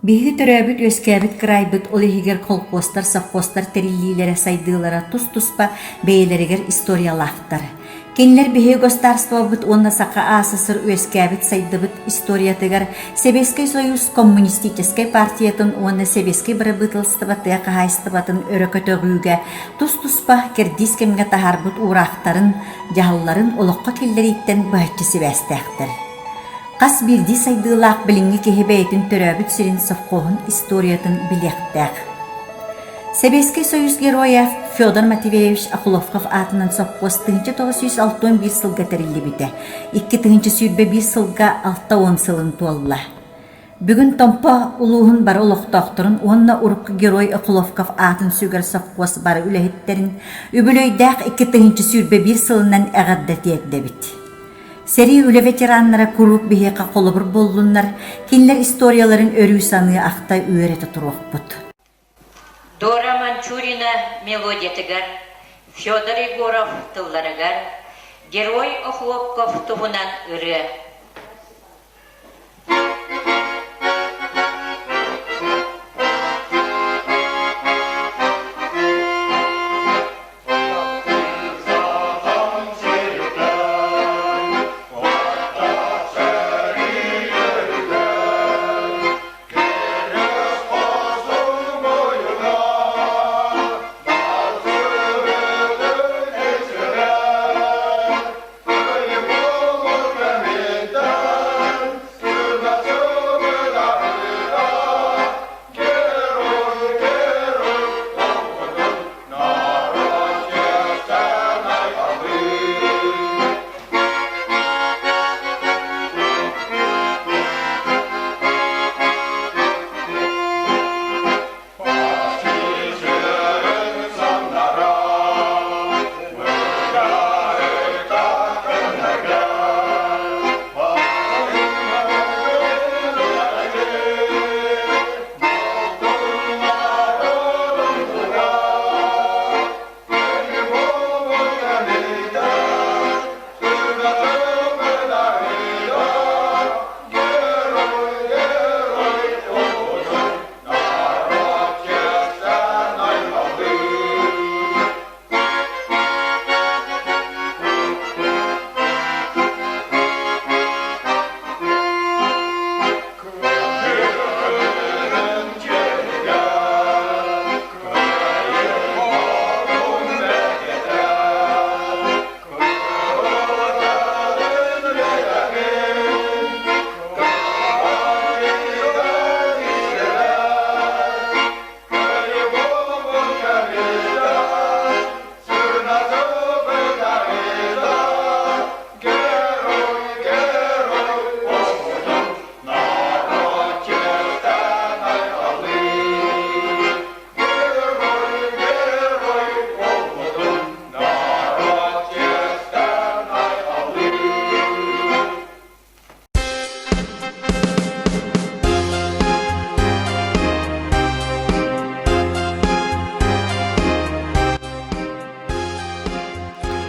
Биһиги төрөөбүт-үөскээбит кыраайбыт, ол иһигэр холкуостар, совхозтар тэриллиилэрэ, сайдыылара тус-туспа бэйэлэригэр историялаахтар. Кинилэр биһиги государствобыт уонна Саха АССР үөскээбит сайдыбыт историятыгар Сэбиэскэй Союз Коммунистическай партиятын уонна Сэбиэскэй бырабыыталыстыба тыа хаһаайыстыбатын өрө көтөҕүүгэ тус-туспа кэрдиис кэмҥэ таһаарбыт уураахтарын, дьаһалларын олоххо киллэрииттэн быһаччы сибээстээхтэр. Хас биирдии сайдыылаах билиҥҥи киһи бэйэтин төрөөбүт сирин совхоһун историятын билиэхтээх. Сэбиэскэй Союз Геройа Федор Матвеевич Охлопков аатынан сопхуос 1961 сылга тэриллибитэ, 2021 сылга 60 сылын туолла. Бүгүн Томпо улууһун бары олохтоохторун уонна урукку Герой Охлопков аатын сүгэр сопхуос бары үлэһиттэрин үбүлүөйдээх 2021 сылынан эҕэрдэ тиэрдэбит. Сэрии үлэ ветераннара куруук биһиэхэ холобур буоллуннар, кинилэр историяларын өрүү саныы ахта үөрэтэ туруохпут. Дора Манчурина мелодиятыгар, Федор Егоров тылларыгар Герой Охлопков туһунан ырыа.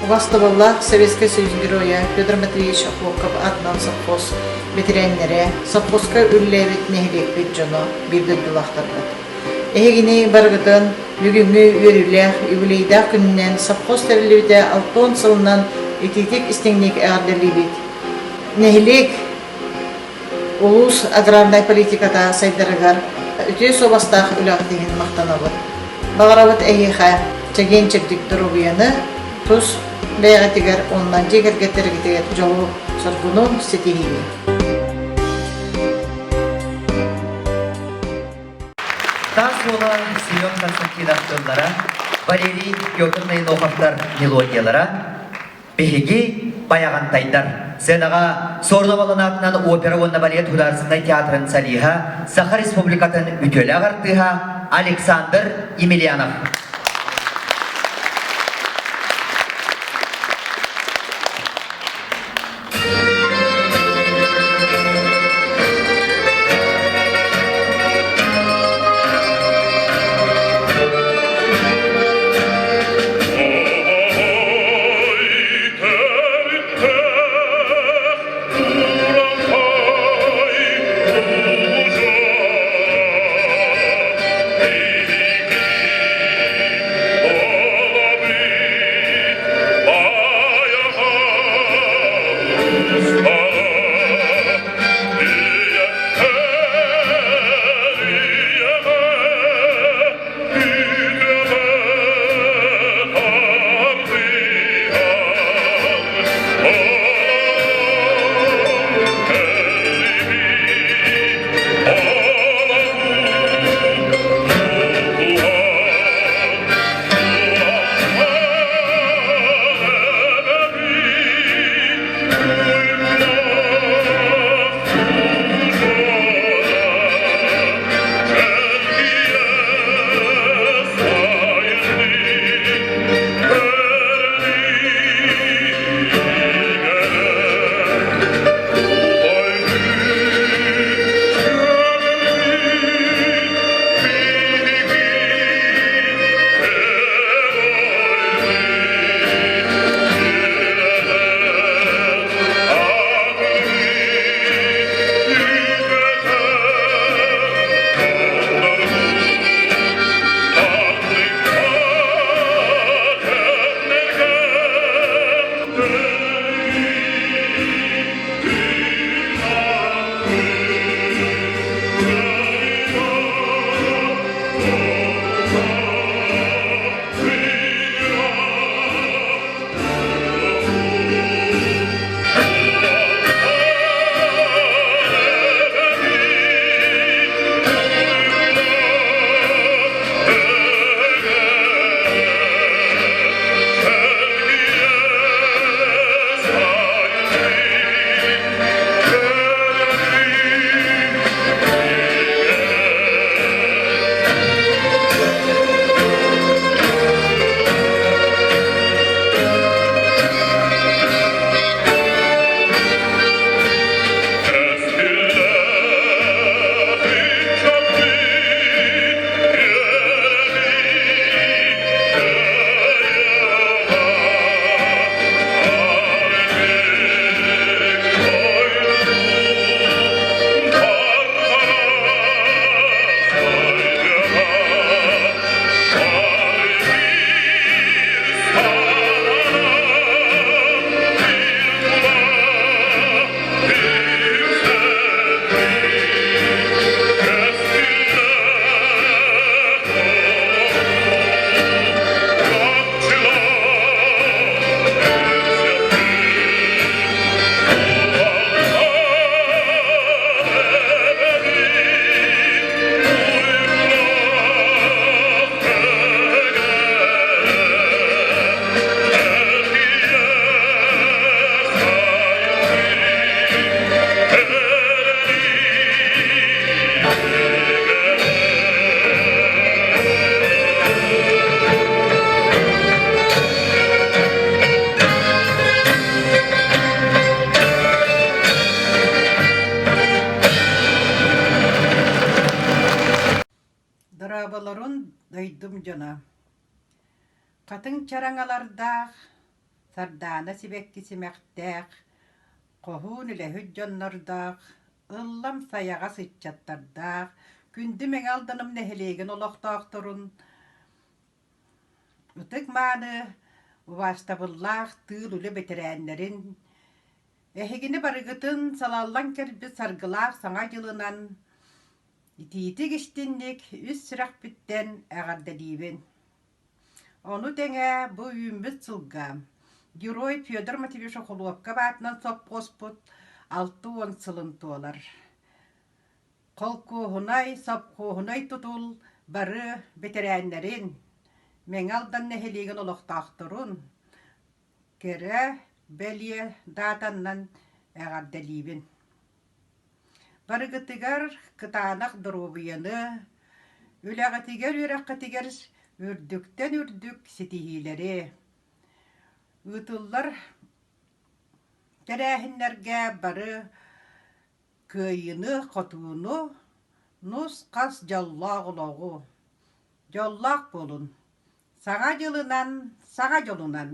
Убастабыллаах Советскай Союз Геройа Федор Матвеевич Охлопков аатынан совхоз бэтэрээннэрэ, совхозка үлэлээбит нэһилиэкпит дьоно, биир дойдулаахтарбыт. Эһигини барыгытын бүгүҥҥү үөрүүлээх, юбилейдаах күнүнэн совхоз тэриллибитэ 60 сылынан итиитик истиҥник эҕэрдэлиибит. Нэһилиэк улуус аграрнай политиката сайдарыгар үтүө суобастаах үлэҕит иһин махтанабыт. Баҕарабыт эһиэхэ чэгиэн-чэбдик доруобуйаны, тус бэйэҕитигэр уонна дьиэ кэргэттэргитигэр дьолу-соргуну ситиһиини. Таас уола Семен Константинов тыллара, Валерий Петр Наиноховтар мелодиялара, биһиги Байаҕантайдар сценаҕа Суордабалын аатынан опера уонна балет художественнай театрын солиһа, Саха Республикатын үтүөлээх артыыһа Александр Емельянов. Дорооболорун, дойдум дьоно! Хатыҥ чараҥалардаах, сардаана сибэкки симэхтээх, хоһуун үлэһит дьоннордоох, ыллам сайаҕас ыччаттардаах, күндү Мэҥэ Алданым нэһилиэгин олохтоохторун ытык-мааны, убаастабыллаах тыыл үлэ бэтэрээннэрин, эһигини барыгытын салаллан кэлбит саргылаах Саҥа дьылынан Итиитик-истинник үс сүрэхпиттэн эҕэрдэлиибин. Ону тэҥэ бу үүммүт сылга Герой Федор Матвеевич Охулуопкап аатынан сопхуоспут 60 сылын туолар. Холкуоһунай, сопхуоһунай тутул бары бэтэрээннэрин, Мэҥэ Алдан нэһилиэгин олохтоохторун кэрэ бэлиэ даатаннан эҕэрдэлиибин. Барыгытыгар кытаанах доруобуйаны, үлэҕитигэр, үөрэххитигэр үрдүктэн үрдүк ситиһиилэри, ыытыллар тэрээһиннэргэ бары кыайыыны-хотууну, нус-хас дьоллоох олоҕу, дьоллоох буолун, Саҥа дьылынан, саҥа дьолунан!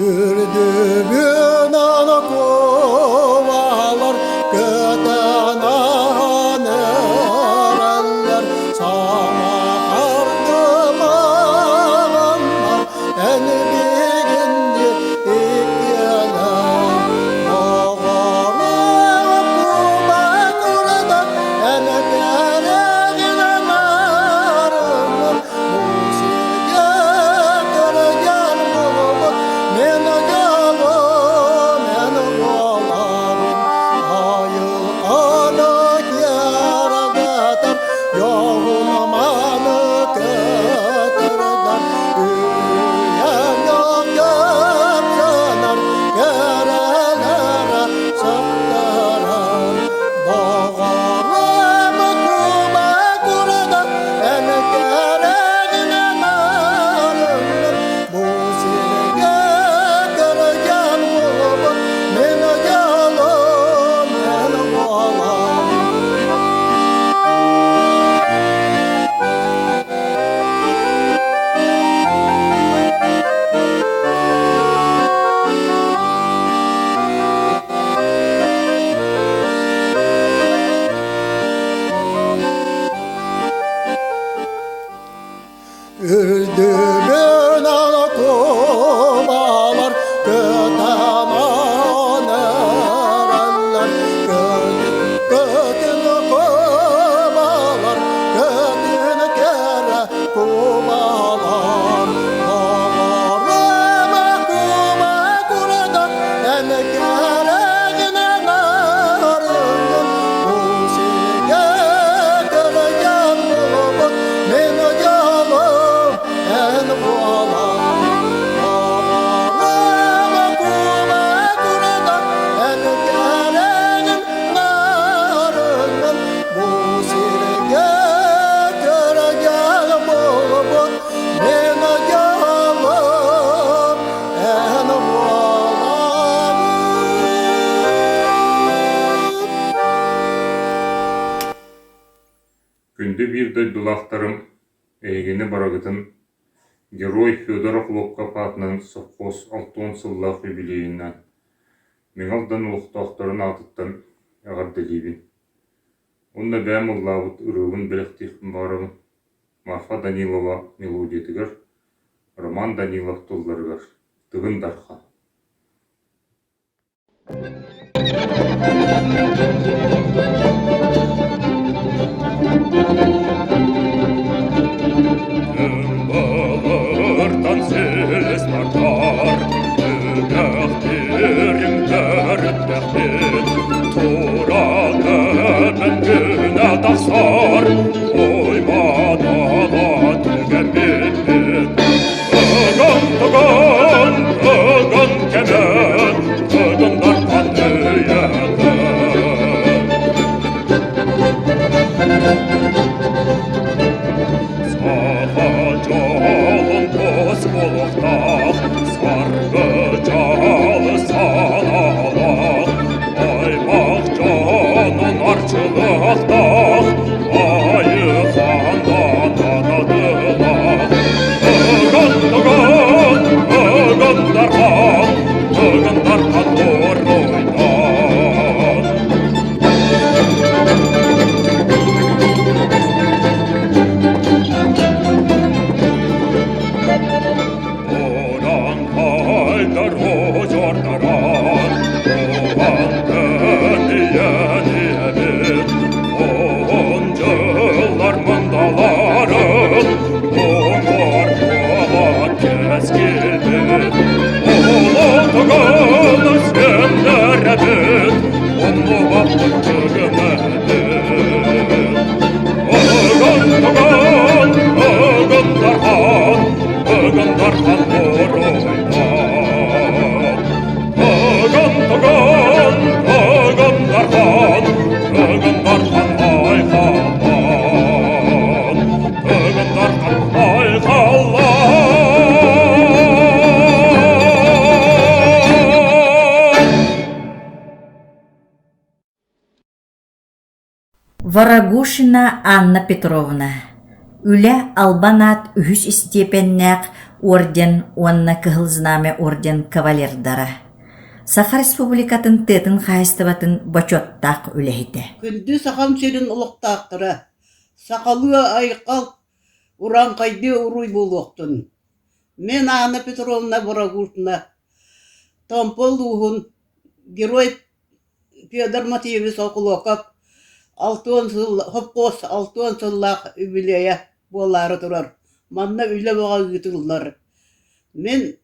Үрдүбүн кубалар көтөн ахан эрэллэр саҥа хардымаҕаннар эн билигинни иккиэлэр доҕорум куба турда эн кэрэгин нарыммын бу сиргэ көргөн булбут Мен дьолум, эн буоларым, айылҕаны киэргэтэр, дьоһун-мааны көтөрдөр, үйэм кэпсэнэр, кэрэлэрэ сөхтөрөр. Доҕорум куба курдук, эн кэрэгин нарыммын, Бу сиргэ көргөн буолбут мин дьолум эн буолан. Үрдүбүн кубалар көтөмөн эрэллэр Көтүн кубалар көтүн кэрэ кубалар Доҕорум куба курдук эн кэрэгин нарыҥҥын Бу сиргэ көргөн булбут Мин дьолум эн буолан, доҕорум куба курдук эн кэрэҥин нарыҥҥын бу сиргэ көргөл буолбут мин дьолум эн буолан. Күндү биир дойдулаахтарым, эһигини барыгытын Герой Федор Охлопков аатынан совхоз 60 сыллаах юбилейынан Мэҥэ Алдан олохтоохторун аатыттан эҕэрдэлиибин. Уонна бэйэм ыллаабыт ырыабын бэлэхтиэхпин баҕарабын Марфа Данилова мелодиятыгар, Роман Данилов тылларыгар «Тыгын Дархан». Балартан силис тартар, Үрэхтерин төрүттэхпит, Тура күнэ тахсар, Ойманала түгэммит. Тыгын, тыгын кэмэ, тыгын дархан үйэтэ. Саха дьолун тус буолуохтаах, саргы дьалы санаалаах, аймах дьонун арчылыахтаах, айыхандан анадылаах. Тыгын, тыгын, тыгын дархан, тыгын дархан уруйдан. Уран ожордаран, уан төнүйен эбит, он жыллар мындаларын, оңор буолар кэскилбит. Улутугун сөннөрөбүт, умнубаппыт тыгынэбит. Ыгын тугун, ыгын дархан, ыгын дархан уруйдан. Ыгын тугун, ыгын дархан, ыгын дархан айхаллан. Ыгын дархан айхаллан. Ворогушина Анна Петровна, Үлэ Албан аат үһүс истиэпэннээх орден уонна Кыһыл Знамя орден кавалердара, Саха Республикатын тыатын хаһаайыстыбатын бочуоттаах үлэһитэ. Күндү Сахам сирин олохтоохторо, сахалыы айхал, урааҥхайдыы уруй буолуохтун! Мин Анна Петровна Ворогушина, Томпо улууһун Герой Федор Матвеевич Окулуокап 60 сыл хопхуос 60 сыллаах үбүлүөйэ буолаары турар. Манна үлэ бөҕө ыытыллар. Мин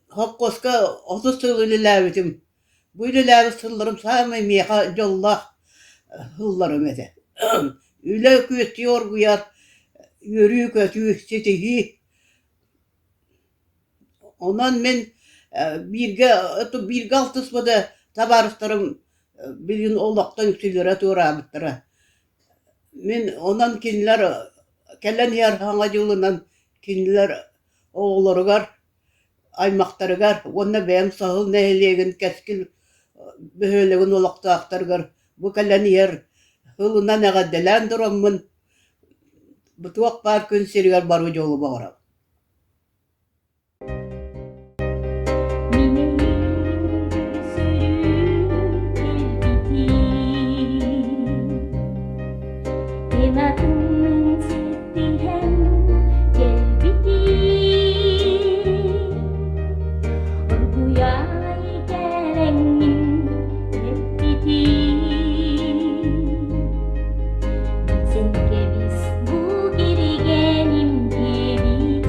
хопхуоска 30 сыл үлэлээбитим. Бу үлэлээбит сылларым саамай миэхэ дьоллоох сылларым этэ. Үлэ күөттүү оргуйар, үөрүү-көтүү, ситиһии Онон мин бииргэ бииргэ алтыспыт табаарыстарым билигин олохтон үксүлэрэ туораабыттара. Мин онон кинилэр кэлэн иһэр Саҥа дьылынан кинилэр оҕолоругар, аймахтарыгар уонна бэйэм Саһыл нэһилиэгин Кэскил бөһүөлэгин олохтоохторугар бу кэлэн иһэр сылынан эҕэрдэлээн тураммын, бу туох баар күн сиригэр барыы дьолу баҕарабын. Мин эйиигин көрсөрүм кэлбитим, Эн атыммын ситтиһэн кэлбитим, Оргуйай кэлэҥҥин эппитим, Билсэн кэбис бу кэргэним диэбитим.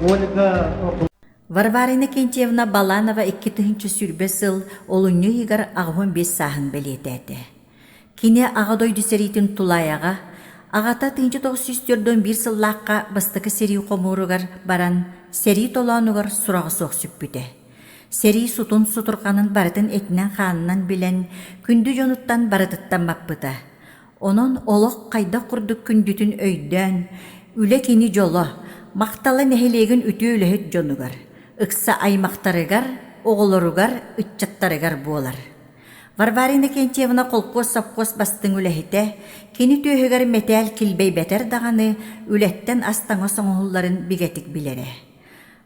Ольга Варвара Иннокентьевна Баланова 2020 сыл олунньу ыйыгар 85 сааһын бэлиэтээтэ. Кини Аҕа дойду сэриитин тулаайаҕа, аҕата 1941 сыллаахха бастакы сэрии хомууругар баран, сэрии толоонугар сураҕа суох сүппүтэ. Сэрии сутун-сутурҕанын барытын этинэн-хаанынан билэн, күндү дьонуттан барытыттан маппыта. Онон олох хайдах курдук күндүтүн өйдөөн, үлэ кини дьоло, махтала нэһилиэгин үтүө үлэһит дьонугар, ыкса аймахтарыгар, оҕолоругар, ыччаттарыгар буолар. Варвара Иннокентьевна холкуос-сопхуос бастыҥ үлэһитэ, кини түөһүгэр мэтээл килбэйбэтэр даҕаны, үлэттэн ас-таҥас оҥоһулларын бигэтик билэрэ.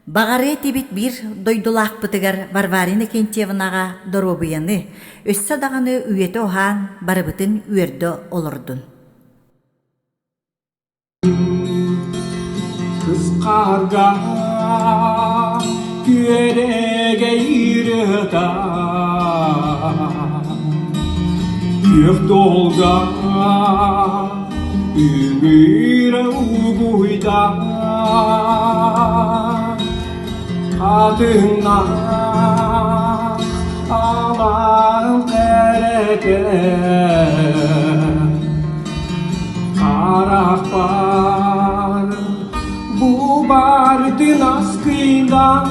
Баҕарыа этибит биир дойдулаахпытыгар Варвара Иннокентьевнаҕа доруобуйаны, өссө даҕаны үйэтэ уһаан, барыбытын үөрдэ олордун. Кысхаарга күөрэгэй ырыата Күөх дуолга үҥүүрэ угуйда Атыҥнаах алаан кэрэтэ Харахпар бу бардын аскыйдан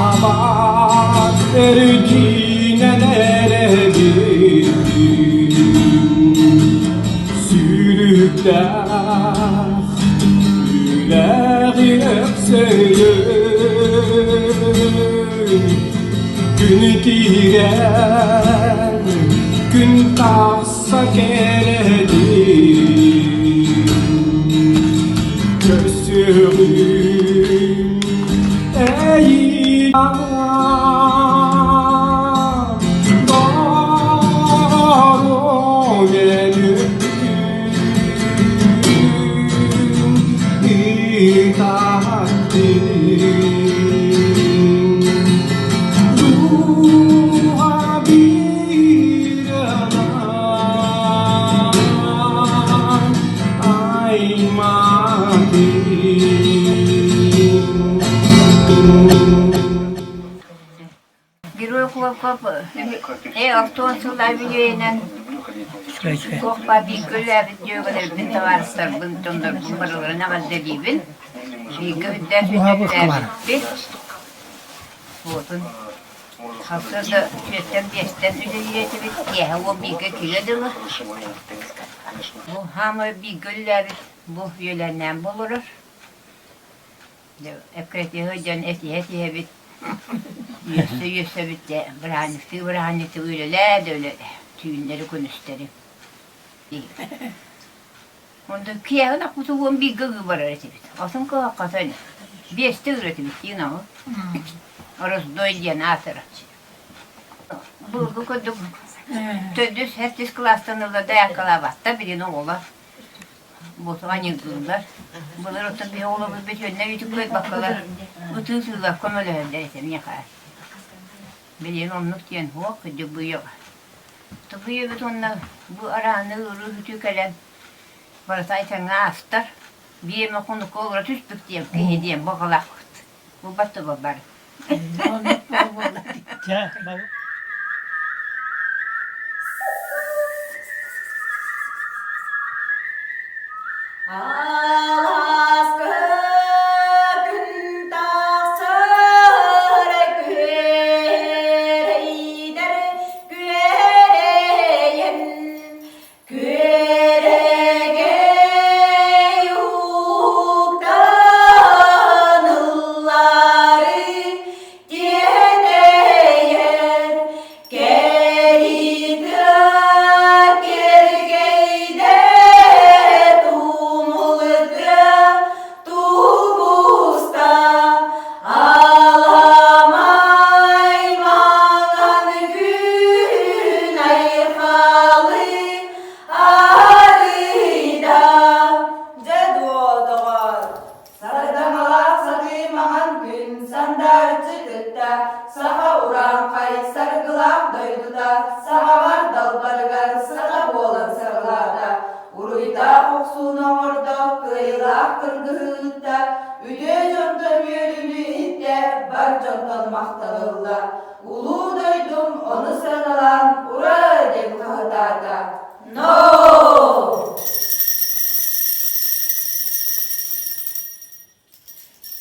Санаабат эргинэн эрэбин Сүүрүктээх үлэҕи өксөйөн Күн киирэр, күн тахса кэлэдин Көрсүөҕүм эйиэхэ Герой Хлопков алтыан сыл үбүлүөйүнэн туох баар бииргэ үлээбит дьүөгэлэрбин, табаарыстарбын, дьоннорбун барыларын эҕэрдэлиибин. Бииргэ үрдээх үлэлээбиппит. Уотун сарсыарда үстэн биэстэн үлэлиир этибит, киэһэ уон бииргэ киирэ дылы. Бу хаамай бииргэ үлэлээбит бу үөлээннээн буоларар. Эккирэтиһэ сылдьан этиһэ-этиһэбит, үөссэ-үөссэбит дьэ бырааһынньыктыы-бырааһынньыктыы үлэлээ да үлэлээ, түүннэри-күнүстэри. Онтон киэһэ ынахпыт 11-гэ ыы барар этибит. Атын кыһаххата ини. Биэстэ ыыр этибит дии ынаҕы. Раздой диэн аатыра. Былыргы курдук төрдүс, сэттис кылаастан ыла дайааккалаабаттар билигин оҕолор. Буотаҕа ньыггыыллар. Былыр оттон биһи оҕолорбут бүтүннэ үтүк кыайбаккалар ытыы сыылар көмөлөһөллөр этэ миэхэ. Билигин оннук диэн суох кырдьык быйаҕа. Тупуйабыт уонна бу арааны ыарыы-сүтүү кэлэн барыта этэҥҥэ аастар. Биир эмэ хонукка олоро түспүт диэн киһи диэн баҕалаахпыт. Булбат да бары. Алааска күн тахсар күөрэйдэр күөрэйэн Күөрэгэй уктан ыллары тиэтэйэр Кэритэ кэргэйдэ тумулга. кыайыылаах кыргыһыыта үтүө дьонтон үөрүүнү иһиттэ, бар дьонтон махтанылла. Улуу дойдум ону сыаналаан ура диэн хаһытаата. Но!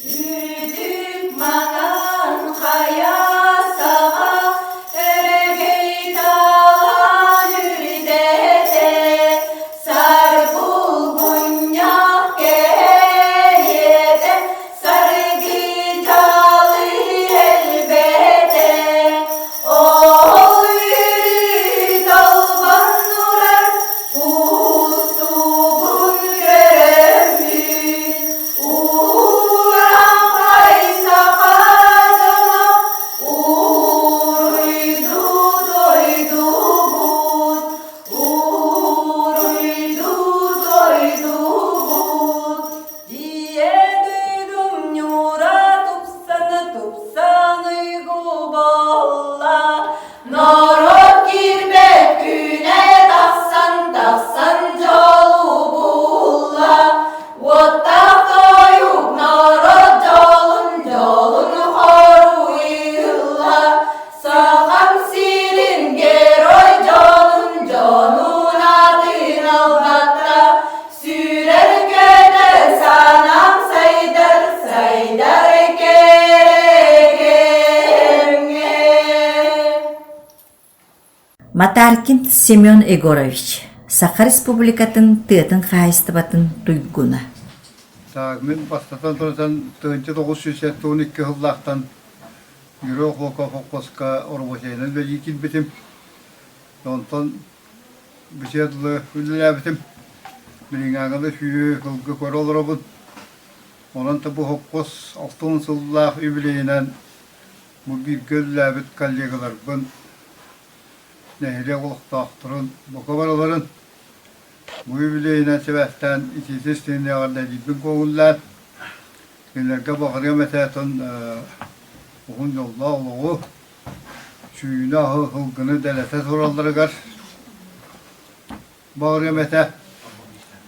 Үрдүк маҥан хайа саҕа өрөгөй талаан үрдэтэ, сарбулгунньах кэриэтэ, саргы дьалы элбэтэ. Ол үөрүү толбоннурар кустугун көрөммүн, Урааҥхай саха дьоно уруйду дойдубут, уруйду дойдубут. Ийэ дойдум ньуура тупсана тупсан уйгу буолла, Норуот киирбэт күнэ тахсан тахсан дьолу булла, Уоттаах тойук норуот дьолун дьолун хоруйла, Сахам сирин герой дьонун дьонун атын албатта, Сүүрэр көтөр санаам сайдар, сайдар кэрэ кэмҥэ. Матаркин Семен Егорович, Саха Республикатын тыатын хаһаайыстыбатын туйгуна. Так, мин бастатан туран 1972 сыллаахтан Юрий Охлопков холкуоска оробуочайынан үлэлии киирбитим. Онтон Бэчээт дылы үлэлээбитим. Билиҥҥээҥи сүүрүү сылгы көрө олоробун. Онон да бу холкуос 60 сыллаах үбүлүөйүнэн бу бииргэ үлэлээбит коллегаларбын, нэһилиэк олохтоохторун бука барыларын бу үбүлүөйүнэн сибээстээн итиитин эҕэрдэлиирбин көҥүллээн, кинилэргэ баҕарыам этэ оттон уһун дьоллоох олоҕу, сүүнэ аһы сылгыны дэлэтэ туралларыгар баҕарыам этэ.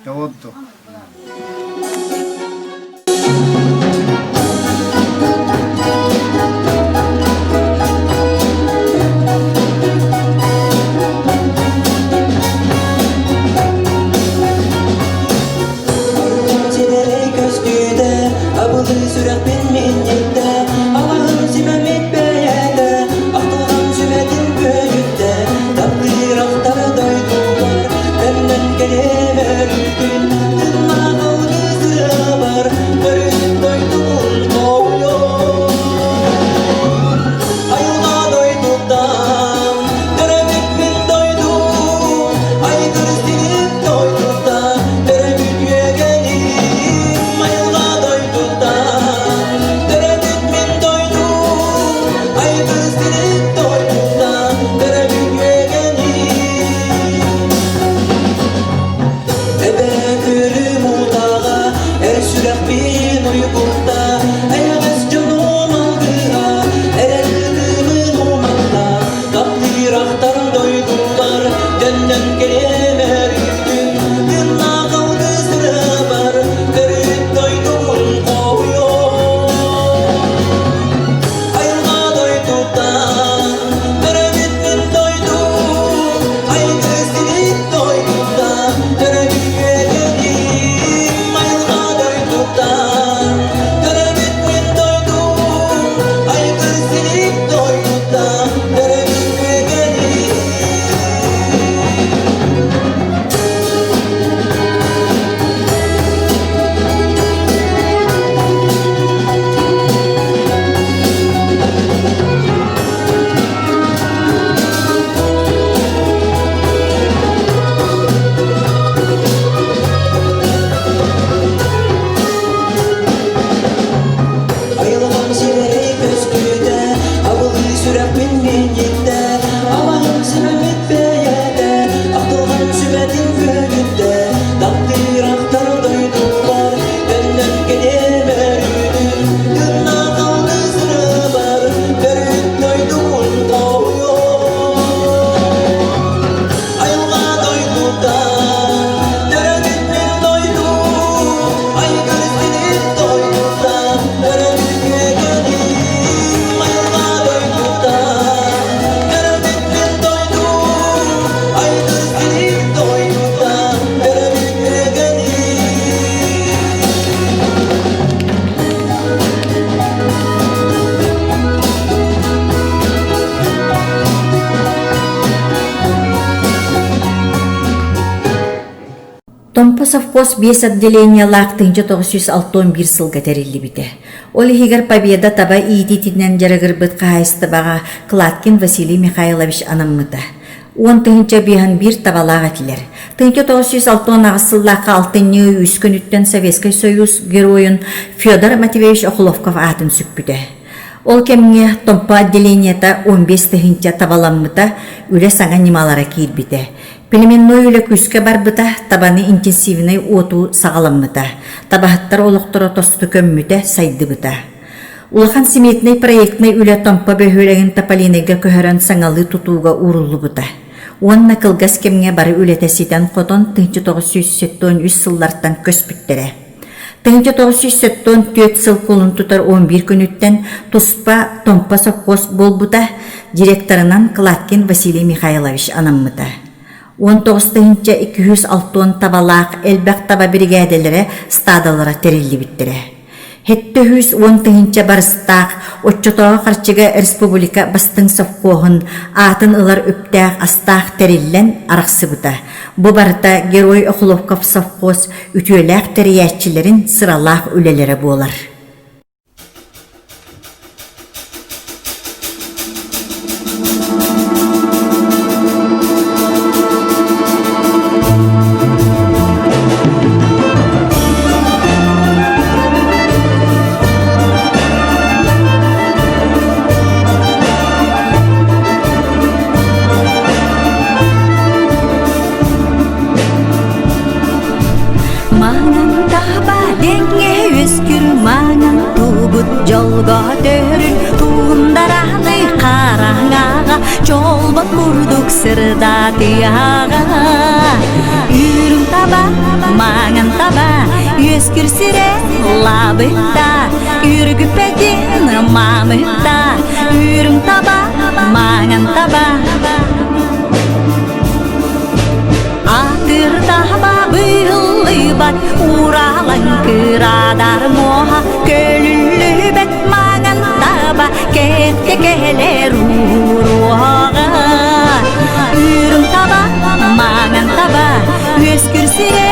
Дьэ ордук. Сиэрэй көстүүтэ, абылыы сүрэхпин минньиттэ, алаһым симэммит бэйэтэ, ахтылҕан сүмэтин күөдьүттэ, таптыыр ахтар дойдубар, төннөн кэлиэм өрүүтүн, тыыннаах алгыс ырыабар, төрүт дойдубун хоһуйуом. Айылҕа дойдуттан, төрөбүт мин дойдум, айгыр сирим дойдуттан, төрөбүт үөгэлим, айылҕа дойдуттан, төрөбүт. совхоз биэс отделениелаах 1961 сылга тэриллибитэ. Ол иһигэр Победа таба иитиитинэн дьарыгырбыт хаһаайыстыбаҕа Кладкин Василий Михайлович анаммыта. 10 биэһин биир табалаах этилэр. 1968 сыллаахха алтынньы үс күнүттэн Советскай Союз геройун Федор Матвеевич Охлопков аатын сүкпүтэ. Ол кэмҥэ Томпо отделениета 15 тыһыынча табаламмыта, үлэ саҥа ньымалара киирбитэ. Племенной үлэ күүскэ барбыта, табаны интенсивнэй уотуу саҕаламмыта. Табаһыттар олохторо тосту көммүтэ, сайдыбыта. Улахан симиэтинэй проектнай үлэ Томпо бөһүөлэгин Тополинайга көһөрөн саҥалыы тутууга ууруллубута. Уонна кылгас кэмҥэ бары үлэтэ ситэн-хотон 1973 сыллартан көспүттэрэ. 1974 сыл кулун тутар 11 күнүттэн туспа Томпо сопхуос буолбута, директорынан Кладкин Василий Михайлович анаммыта. 19 260 табалаах элбэх таба биригээдэлэрэ стадалара тэриллибиттэрэ. 710 тыһыынча барыстаах оччотооҕу харчыга республика бастыҥ совхоһун аатын ылар үптээх-астаах тэриллэн арахсыбыта. Бу барыта Герой Охлопков совхоз үтүөлээх тэрийээччилэрин сыралаах үлэлэрэ буолар. Маҥан таба дэҥҥэ үөскүр маҥан туубут дьолго төһөрүн туундараны хараҥаҕа чолбон курдук сырдатыаҕа Үрүҥ таба, маҥан таба, үөскүр сирэ лабытта, үргүппэтин маамытта, үрүҥ таба, маҥан таба. Атыр таба быыллыбат, уралаҥ кырадар муоһа, көлүллүбэт маҥан таба, кэккэ кэлэр ууруоҕа. Үрүҥ таба, маҥан таба, үөскүр сирэ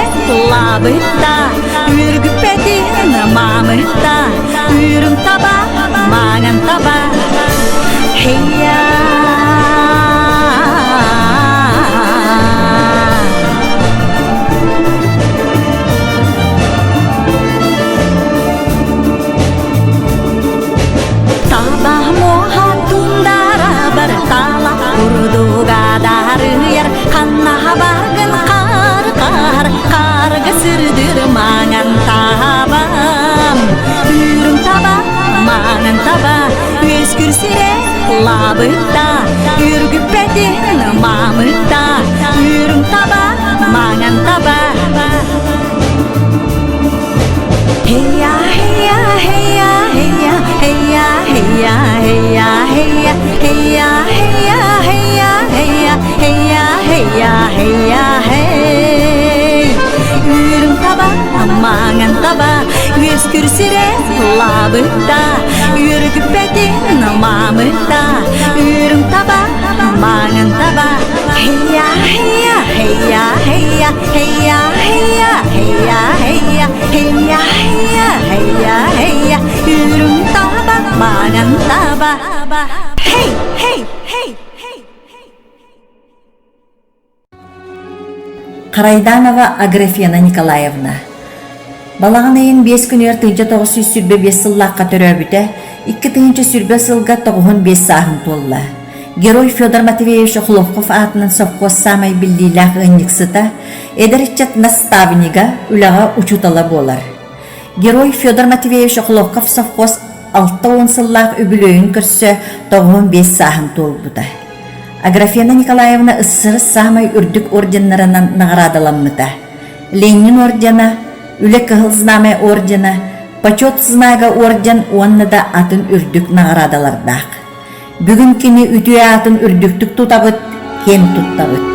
лабытта, үргүппэтин маамытта, үрүҥ таба, маҥан таба. Хейя! Таба тундарабар тала курдуга дарыйар ханна баргын хар хар харга сырдыр маҥан табам үрүҥ таба маҥан таба үөскүр сирэ лабытта үргүппэтин маамытта үрүҥ таба маҥан таба Hey-ya, hey-ya, hey-ya, hey-ya, hey-ya, hey-ya, hey-ya, hey-ya, hey-ya, hey-ya, hey-ya, hey-ya, hey-ya, hey-ya, hey-ya, hey. Үрүҥ таба, маҥан таба, үөскүр сирэ лабытта, үөргүппэтин маамытта, үрүҥ таба, маҥан таба, hey-ya, hey-ya, hey-ya, hey-ya, hey-ya, hey-ya, hey-ya, hey-ya, hey-ya, hey-ya, hey-ya, hey-ya, үрүҥ таба, маҥан таба. Hey, hey, hey, hey. Харайданова Аграфена Николаевна Балаҕан ыйын биэс күнүгэр 1925 сыллаахха төрөөбүтэ, 2020 сылга 95 сааһын туолла. Герой Федор Матвеевич Охлопков аатынан совхоз саамай биллиилээх ыанньыксыта, эдэр ыччат наставнига, үлэҕэ учуутала буолар. Герой Федор Матвеевич Охлопков совхоз 60 сыллаах үбүлүөйүн көрсө 95 сааһын туолбута. Аграфена Николаевна СССР саамай үрдүк орденнарынан наҕараадаламмыта. Ленин ордена, Үлэ Кыһыл Знамя ордена, Почет знага орден уонна да атын үрдүк наҕараадалардаах. Бүгүн кини үтүө аатын үрдүктүк тутабыт, киэн туттабыт.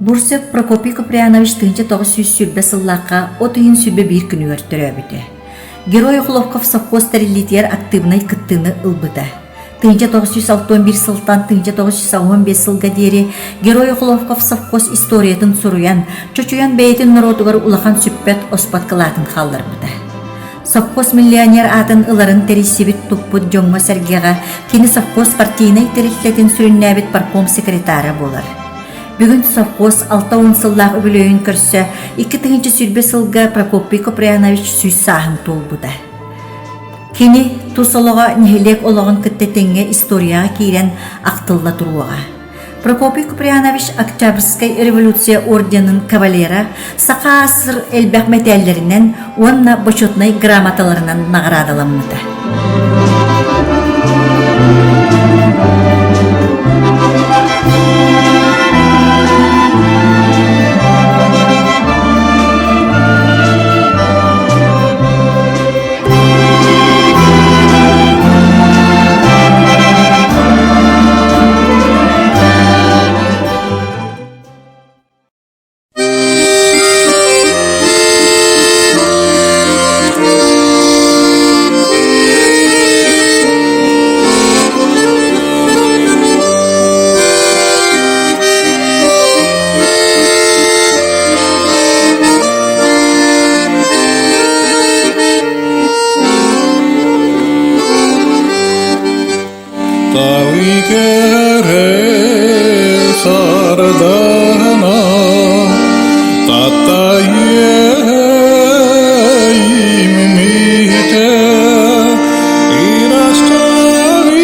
Бурцев Прокопий Куприянович 1920 сыллаахха от ыйын 21 күнүгэр төрөөбүтэ. Герой Охлопков совхоз тэриллиитигэр актыыбынай кыттыыны ылбыта. 1961 сылтан 1985 сылга диэри Герой Охлопков совхоз историятын суруйан, чочуйан бэйэтин норуотугар улахан сүппэт-оспот кылаатын хаалларбыта. Совхоз миллионер аатын ыларын тэрийсибит туппут дьоҥҥо-сэргэҕэ кини совхоз партийнай тэрилтэтин сүрүннээбит парком секретара буолар. Бүгүн совхоз 60 сыллаах үбүлүөйүн көрсө 2020 сылга Прокопий Куприянович сүүс сааһын туолбута. Кини тус олоҕо нэһилиэк олоҕун кытта тэҥҥэ историяҕа киирэн ахтылла туруоҕа. Прокопий Куприянович Октябрьскай революция орденын кавалера, Саха АССР элбэх мэтээллэринэн уонна бочуотунай грамоталарынан наҕараадаламмыта. Талыкерэ сардана Татайыммите Ирастарил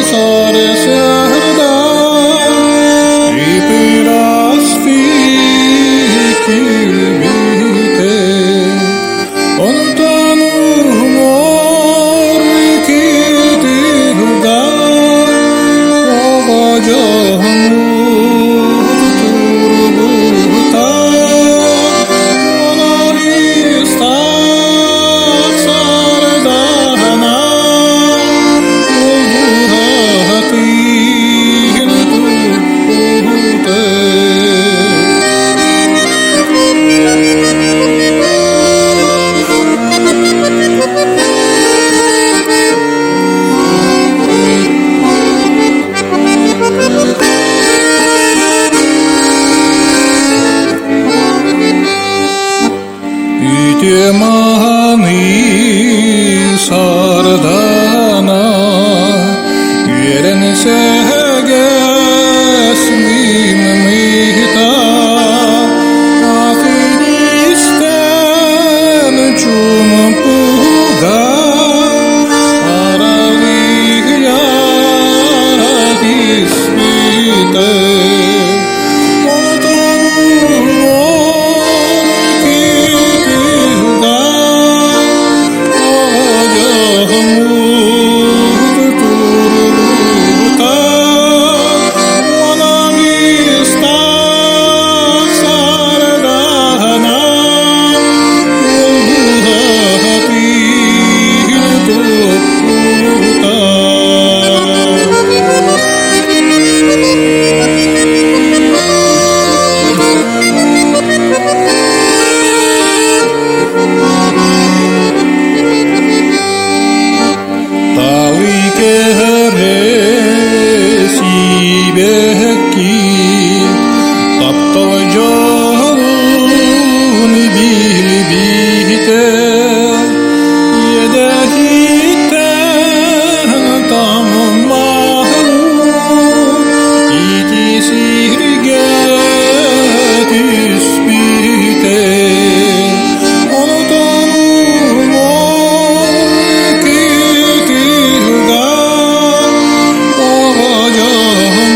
сарсарда Ипирасти килбите Онтон умор китилда Оҕодьоһун турбута Онористах сардаһана Улгуһатыгын туппута. Үтүө-мааны сардана үөрэн сэһэгэс мыта атын истэн чуумпуга аралыйа түспүтэ. Сибэкки таптал дьолун билбитэ иэдэһиттэн таммаһын ити сиргэ түспүтэ онтон кытылга оҕодьоһун.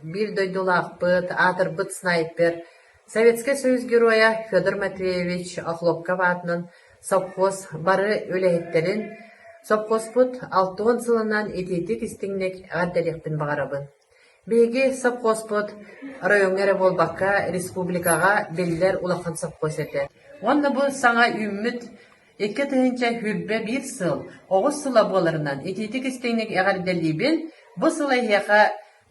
биир дойдулаахпыт, аатырбыт снайпер, Советскай Союз Геройа Федор Матвеевич Охлопков аатынан совхоз бары үлэһиттэрин совхозпут 60 сылынан итиитик-истиҥник эҕэрдэлиэхпин баҕарабын. Биһиги совхозпут оройуоҥҥа эрэ буолбакка, республикаҕа биллэр улахан совхоз этэ. Уонна бу саҥа үүммүт 2021 сыл оҕус сыла буоларынан итиитик-истиҥник эҕэрдэлиибин! Бу сыл эһиэхэ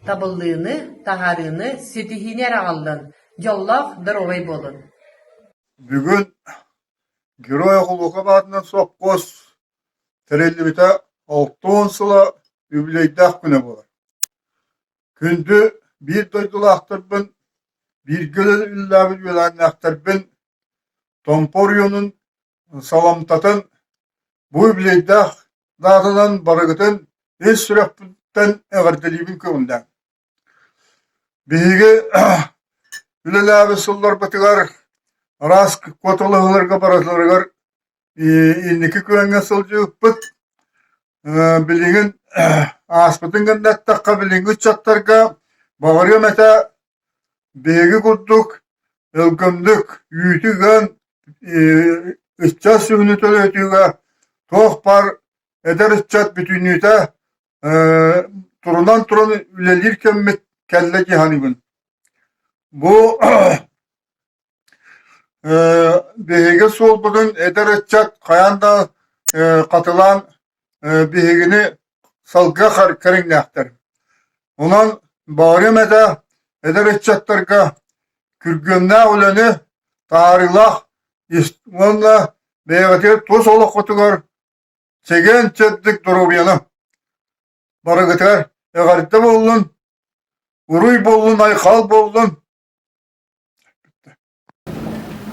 табыллыыны, таһаарыыны, ситиһиини эрэ аҕаллын, дьоллоох, доруобай буолун! Бүгүн Герой Охулуокап аатынан сопхуос тэриллибитэ 60 сыла үбүлүөйдээх күнэ буолар. Күндү биир дойдулаахтарбын, бииргэ үлэлээбит үөлээннээхтэрбин Томпо оройуонун саламтатын бу үбүлүөйдээх даатанан барыгытын ис сүрэхпиттэн эҕэрдэлиибин көҥүллээҥ. Биһиги үлэлээбит сылларбытыгар араас куоталаһыыларга барытыларыгар инники күөҥҥэ сылдьыбыппыт. Билигин ааспытын гына эттэххэ, билиҥҥи ыччаттарга баҕарыам этэ биһиги курдук өлгөмнүк үүтү ыан ыччат сүгүнү төлөтүүгэ туох баар эдэр ыччат бүтүннүүтэ турунан туран үлэлиир кэммит кэллэ дии саныыбын. Бу Биһиги суолбутун эдэр ыччат хайаан да хатылаан биһигини салгыы кэриҥнээхтэр. Онон баҕарыам этэ эдэр ыччаттарга күргүөмнээх үлэни, таарыылаах уонна бэйэҕитигэр тус олоххутугар чэгиэн-чэбдик доруобуйаны барыгытыгар эҕэрдэ буоллун, уруй буоллун, айхал буоллун!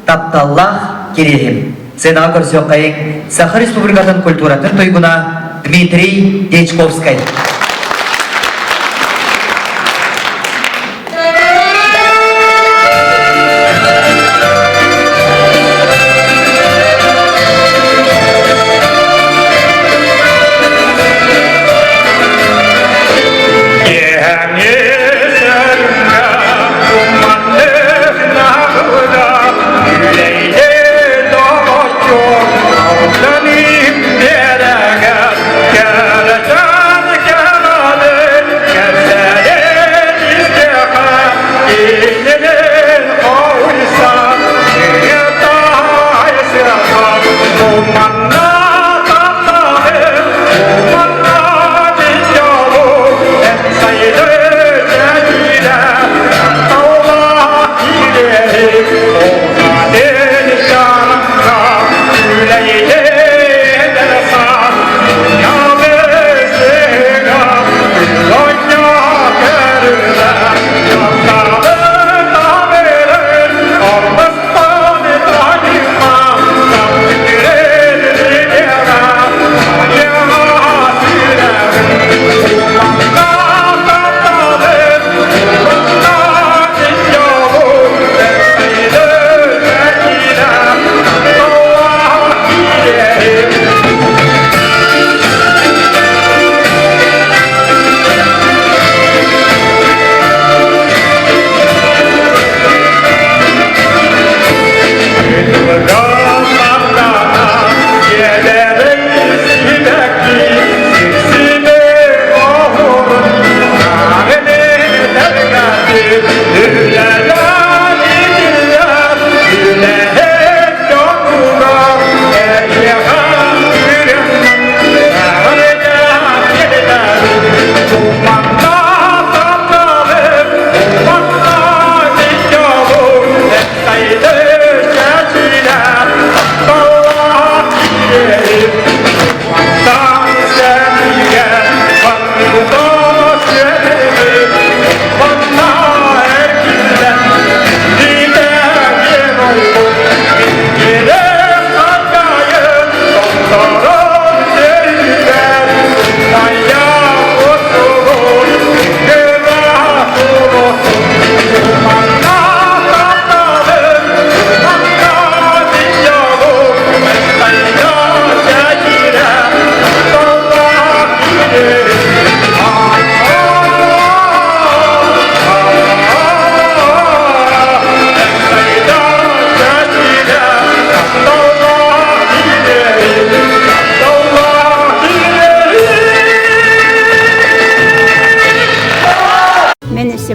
Тапталлаах Кириэһим сценаҕа көрсүөххэйиҥ Саха Республикатын культуратын туйгуна Дмитрий Дьячковскай.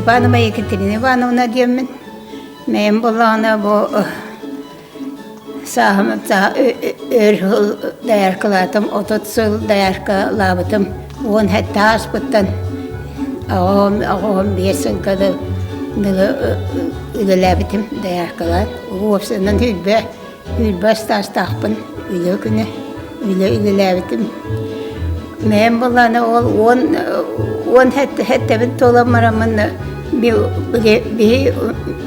Степанова Екатерина Ивановна диэммин. Мэйим буоллаҕына бу сааһым өр сыл дояркалаатым, 30 сыл дояркалаабытым. 17 ааспыттан аҕам аҕам биэс сылга дылы үлэлээбитим дояркалаат. Уопсайынан сүүрбэ Үлбэ ыстаастаахпын, үлэ күнэ, үлэ үлэлээбитим. Мэйэм буоллаҕына ол 10 сэттэбин туолан бараммын биһи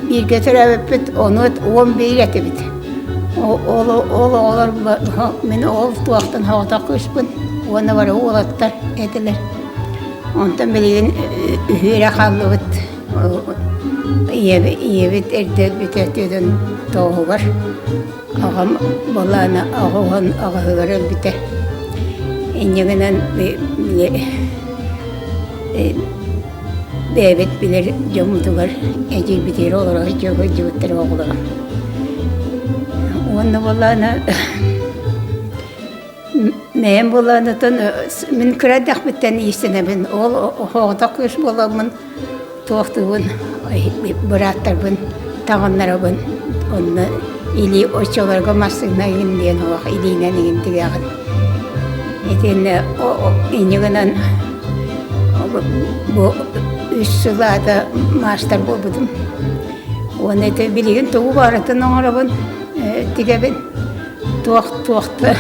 бииргэ төрөөбүппүт ону 11 этибит. Ол ол оҕолор мин ол туохтан соҕотох кыыспын уонна бары уолаттар этилэр. Онтон билигин үһүө эрэ хааллыбыт. Ийэбит эрдэ өлбүтэ түөртүн тоҕуһугар, аҕам былаана аҕыһын аҕыһыгар өлбүтэ. Инньэ гынан бэйэбит билэр дьоммутугар эдьиийбитигэр олоро сылдьыбыттар оҕолоро. Уонна былаана Мэйэм буолаанытын мин кыра эрдэхпиттэн иистэнэбин. Ол оҕотох кыыс буоламмын туохтуубун бырааттарбын таҥыннарабын. Онно илии оччолорго массыына игин диэн олох илиинэн игин тигээҕин. Итиннэ инньэ гынан бу үс сыл аата маастар буолбутум. Уонна ити билигин тугу барытын оҥоробун, тигэбин. Туох туохта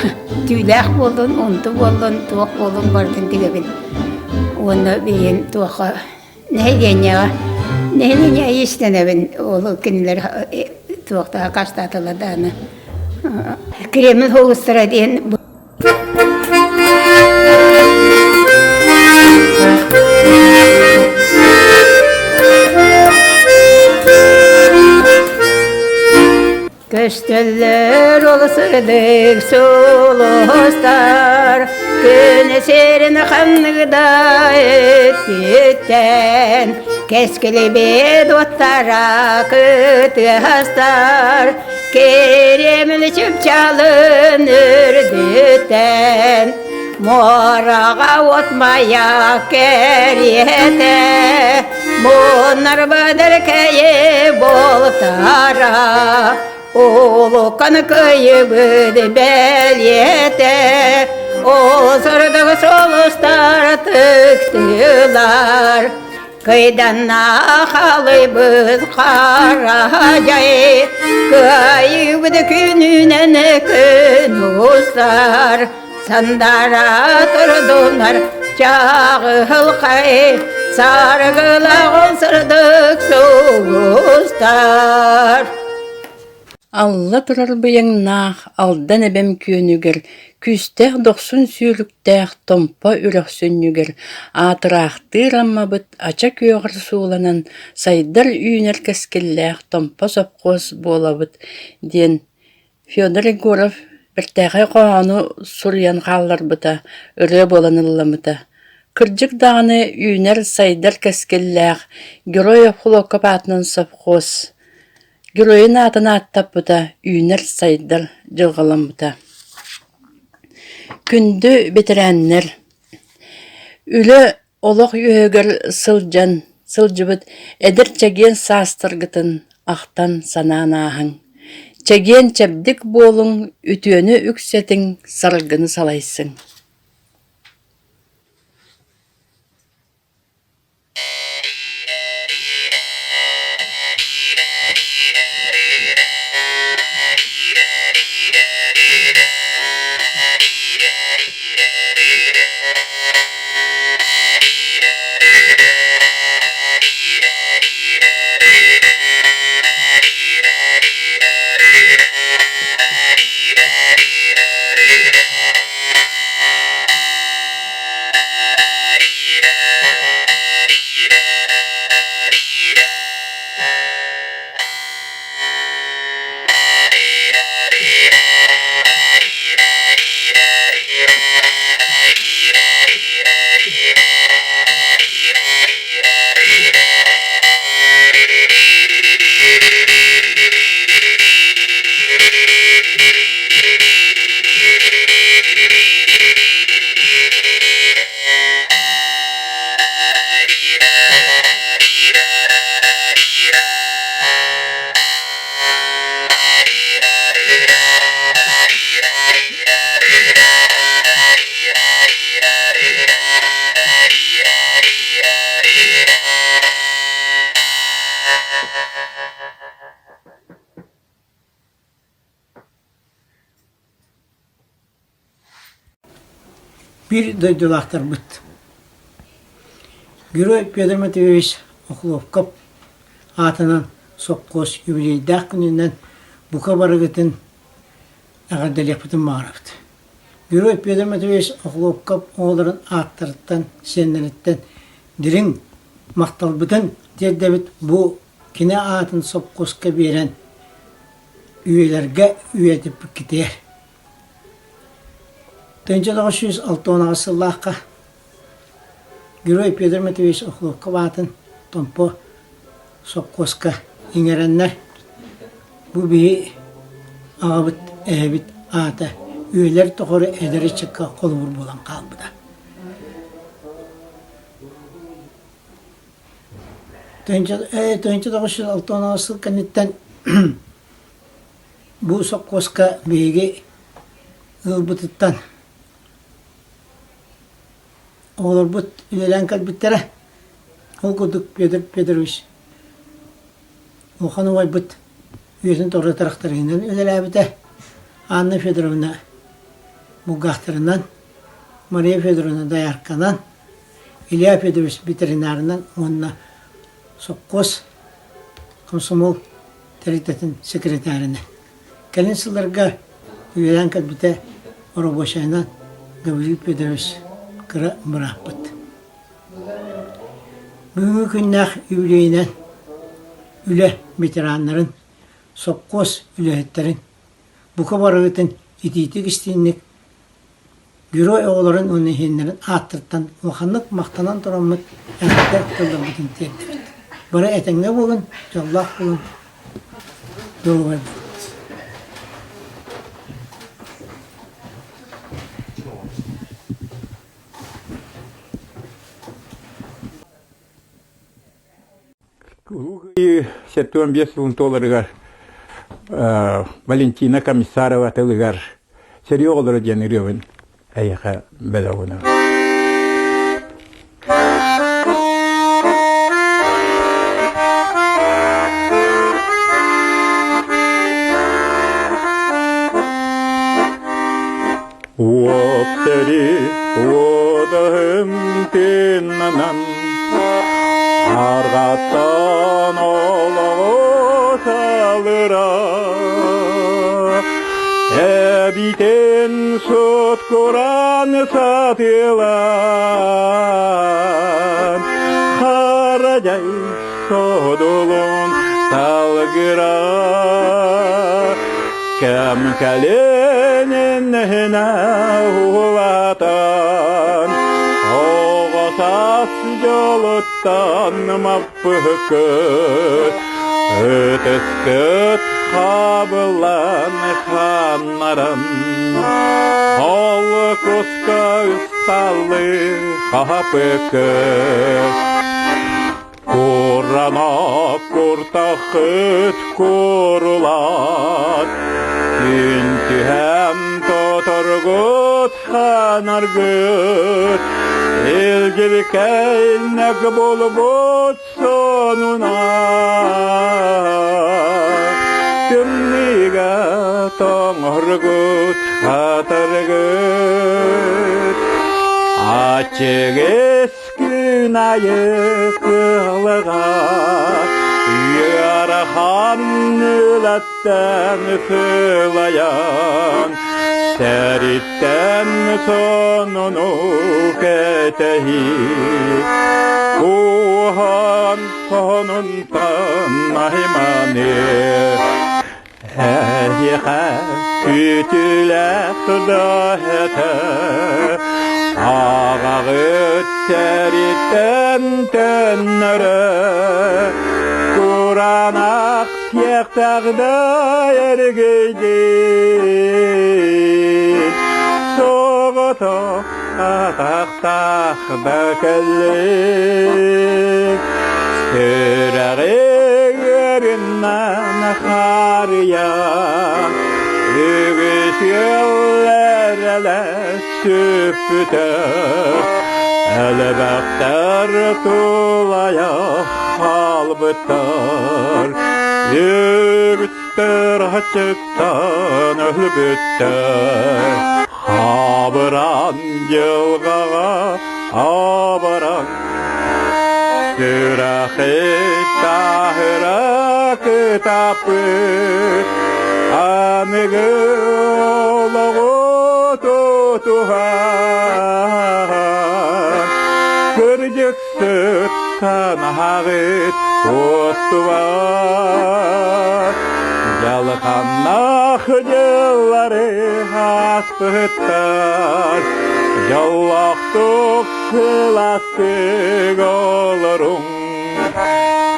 түүлээх буоллун, унту буоллун, туох буоллун барытын тигэбин. Уонна билигин туохха нэһилиэнньэҕэ нэһилиэнньэ иистэнэбин ол кинилэр туохтаах хастаатылар даҕаны Кремль уулуссара диэн Көстөллөр ол сырдык сулустар, Күн сирин ханнык да өттүттэн, Кэскилибит уоттара кытыастар, Кириэмил чыпчаалын үрдүттэн, Муораҕа от маяк кэриэтэ, Муннар быдыркэйи бултара, Улукан кыйыбыт бэлиэтэ, Ол сырдык сулустар тыктылар, Кыйданна халыйбыт хара дьай, Кыайыбыт күнүнэн күн устар, Сандара турдунар чаҕылхай, Саргылаҕын сырдык сулустар. Алла турар быйаҥнаах Алдан эбэм күөнүгэр күүстээх дохсун сүүрүктээх Томпо үрэх сүнньүгэр аатыраахтыыр Аммабыт ача күөҕэр сууланан сайдар-үүнэр кэскиллээх Томпо сопхуос буолабыт диэн Федор Егоров бэртээхэй хоһоону суруйан хаалларбыта, ырыа буолан ылламмыта. Кырдьык даҕаны үүнэр-сайдар кэскиллээх Герой Охлопков аатынан совхоз Геройун аатын ааттаппыта, үүнэр-сайдар дьылҕаламмыта. Күндү бэтэрээннэр, үлэ Олох үөһүгэр сылдьан сылдьыбыт эдэр чэгиэн саастаргытын ахтан-санаан ааһыҥ. Чэгиэн-чэбдик буолуҥ, үтүөнү үксэтиҥ, саргыны салайсыҥ. Биир дойдулаахтарбыт Герой Петр Матвеевич Охлопков аатынан сопхуос юбилейдаах күнүнэн бука барыгытын эҕэрдэлиэхпитин баҕарабыт. Герой Петр Матвеевич Охлопков оҕолорун ааттарыттан, сиэннэриттэн дириҥ махталбытын тиэрдэбит бу кини аатын сопхуоска биэрэн үйэлэргэ үйэтиппиккитигэр. 1968 сыллаахха Герой Петр Матвеевич Охлопков аатын Томпо сопхуоска иҥэрэннэр бу биһи аҕабыт, эһэбит аата үйэлэр тухары эдэр ыччакка холобур буолан хаалбыта. 1968 сыл кэнниттэн бу сопхуоска биһиги ыалбытыттан оҕолорбут үлэлээн кэлбиттэрэ. Ол курдук Петр Петрович улахан убайбыт үйэтин тухары тырахтарыһынан үлэлээбитэ. Анна Федоровна булгаахтарынан, Мария Федоровна доярканан, Илья Федорович ветеринарынан уонна сопхуос комсомол тэрилтэтин секретарынан. Кэлин сылларга үөрэн кэлбитэ оробуочайынан Гаврил Федорович кыра бырааппыт. Бүгүҥҥү күннээх үбүлүөйүнэн үлэ ветераннарын, сопхуос үлэһиттэрин бука барыгытын итиитик-истиҥник Герой оҕолорун уонна иһиэннэрин ааттарыттан улаханнык махтанан тураммыт эҕэрдэ тылларбытын тиэрдэбит. Бары этэҥҥэ буолун, дьоллоох буолун, доруобай буолун. Улуу Кыайыы 75 сылын туоларыгар Валентина Комиссарова тылыгар «Сэрии оҕолоро» диэн ырыабын эйиэхэ бэлэх уунабын. Уоттары уодаһын тыыннанан Арҕаттан олоҕу салыра Эбитин суткуран сатылан Харадьай содулун салгыра Кэм кэлининнэһинэ улаатан, оҕо саас дьолуттан маппыһыккыт, ытыскыт хабыллан ханнаран, ол куска ысталлы хапыккыт. Куранах куртахыт курулат, Күн түһэм тоторгут ханаргыт, Илдьиркэйнэк булбут сонуна, Тымныыга тоҥоргут хатаргыт, Ачыгыс Күн айы кыалыга ыарахан үлэттэн сылайан, сэриттэн сонуну кэтэһии. Куһаҕан сонунтан айманыы Эһиэхэ күүтүүлээх да этэ, аҕаҕыт сэриттэн төннөрө, кураанах сиэхтээх да эргийдин, соҕотох атахтаах да кэллин, сүрэҕи ыарыннан харыйа, үгүс. Ыал эрэлэ сүппүтэ, элбэхтэр тулайах хаалбыттар, үгүстэр аччыктан өлбүттэр. Абыран дьылҕаҕа абаран, сүрэхи таһыра кытаппыт, аныгы олоҕу тутуһан, кырдьыксыт санаһаҕыт уостубат. Дьалханнаах дьыллары ааспыттар, дьоллоохтук сыластык олоруҥ.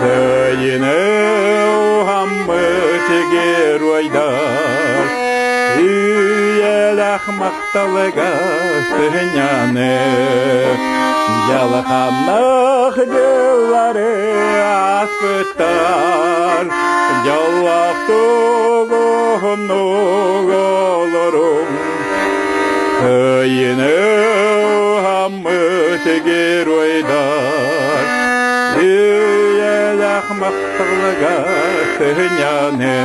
Кыайыыны уһаммыт геройдар, үйэлээх махталыга сыһыняны, дьалханнаах дьыллары ааспыттар, дьоллоохтук уһуннук олоруҥ. Кыайыыны уһаммыт геройдар, үйэлээх махталыга сыһыняны,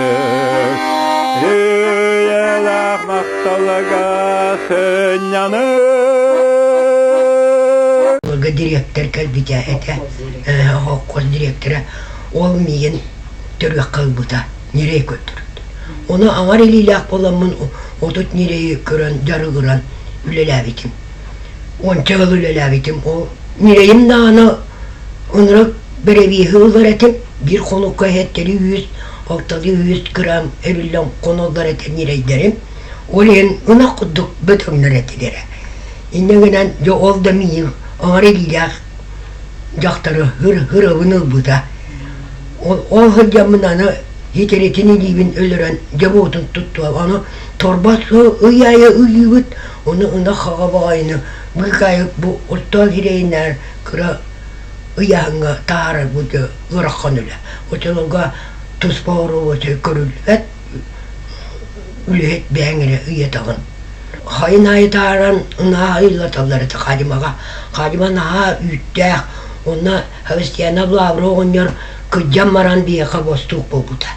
үйэлээх махталыга сынньаны. Ылга дириэктэр кэлбитэ этэ, холкуос дириэктэрэ. Ол миигин төрүөххэ ылбыта, ньирэй көрдөрбүт. Ону аҥар илиилээх буоламмын 30 ньирэйи көрөн дьарыгыран үлэлээбитим. Уонча ыал үлэлээбитим. Ол ньирэйим даҕаны ынырык бэрэбиэһи ылар этим. Биир хонукка иһэттэри үс, алталыы үс грамм эбиллэн хоноллор этэ ньирэйдэрим. Ол иһин ынах курдук бөтөҥнөр этилэрэ. Инньэ гынан дьэ ол да миигин аҥар илиилээх дьахтары хыр-хырабын ылбыта. Ол, ол сылдьаммын аны хитиритин илиибин өлөрөн дьэ туттуом. Аны торбос ый аайы ыйыыбыт, ону ынах хаҕа баҕайыны быыкаайык бу оттоох сирэйинээр кыра ыйааһыҥҥа таһаарарбыт ыарахан үлэ. Оччолорго туспа оруобута көрүллүбэт, үлэһит бэйэҥ эрэ ыйатаҕын. Хайын аайы таһааран наһаа ыйлаталлар этэ Хадимаҕа. Хадима наһаа үүттээх, онно Христиана Лавра оҕонньор кырдьан баран биһиэхэ бостуук буолбута.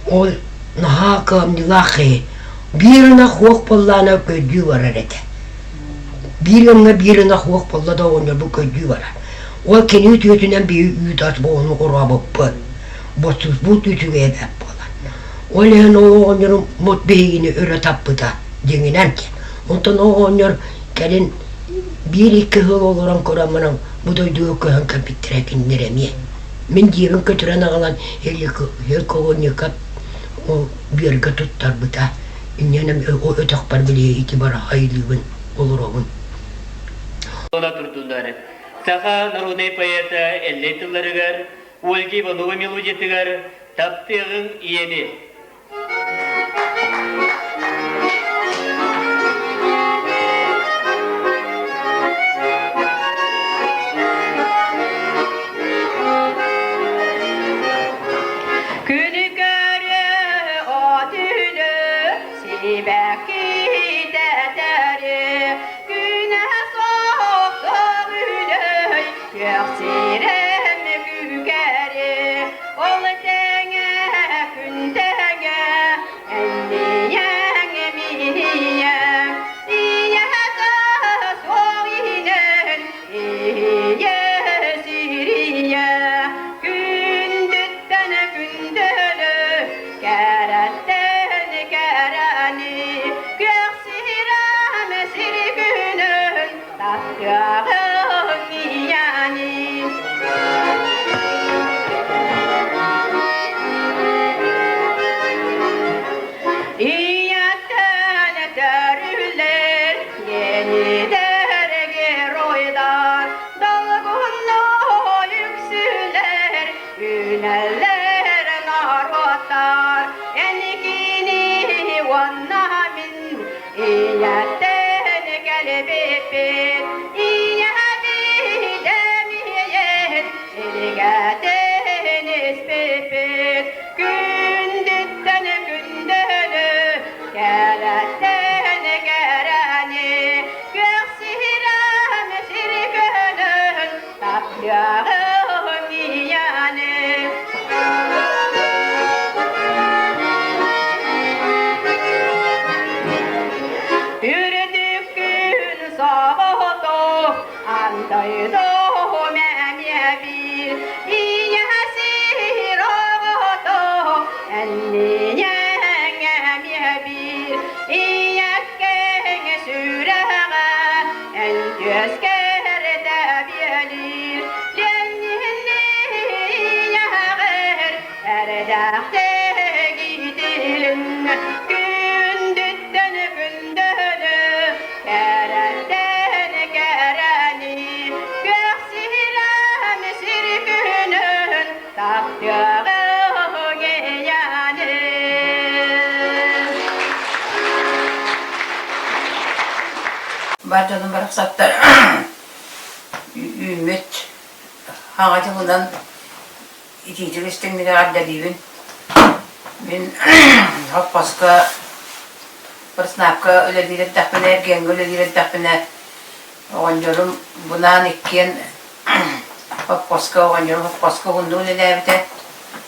Ол наһаа кыамньылаах киһи. Биир ынах уох буоллаҕына көрдүү барар этэ. Биир ыҥҥа биир ынах уох буолла да оҕонньорбут көрдүү барар. Ол кини үтүөтүнэн биһи үүт ас буолан орообуппут. Бостуукпут үчүгэй эбээт буолар. Ол иһин ол оҕонньорум мут биһигини өрө таппыта дьиҥинэн диэн. Онтон ол оҕонньор кэлин биир-икки сыл олорон көрөн баран бу дойдуга көһөн кэлбиттэрэ кинилэр эмиэ. Мин дьиэбин көтүрэн аҕалан Хелколонников ол бүөргэ туттарбыта. Инньэ өтөхпөр били ити бара айылыыбын олоробун. турдуннар. Саха народнай поэта Эллэй тылларыгар, Ольга Иванова мелодиятыгар «Таптыаҕыҥ ийэни» Күнү көрө отүнү сибэккитэ тэри күнэ соҕтоҕ үлөй күөх сирэм күкэри ол тэҥэ күн тэҥэ. Сүрэхтээх иитилиннэ күндүттэн күндүнү, кэрэттэн кэрэни, күөх сирэм сир күнүн таптыаҕыҥ ийэни. Бар дьонум барахсаттар үүммүт хаҥа дьылынан итиитик истиҥник эҕэрдэлиибин. Мин хоппоско Проснапка үлэлиир эрдэхпинэ, эргиэҥҥэ үлэлиир эрдэхпинэ оҕонньорум бунаан иккиэн хоппоско оҕонньорум хоппоско уһуннук үлэлээбитэ.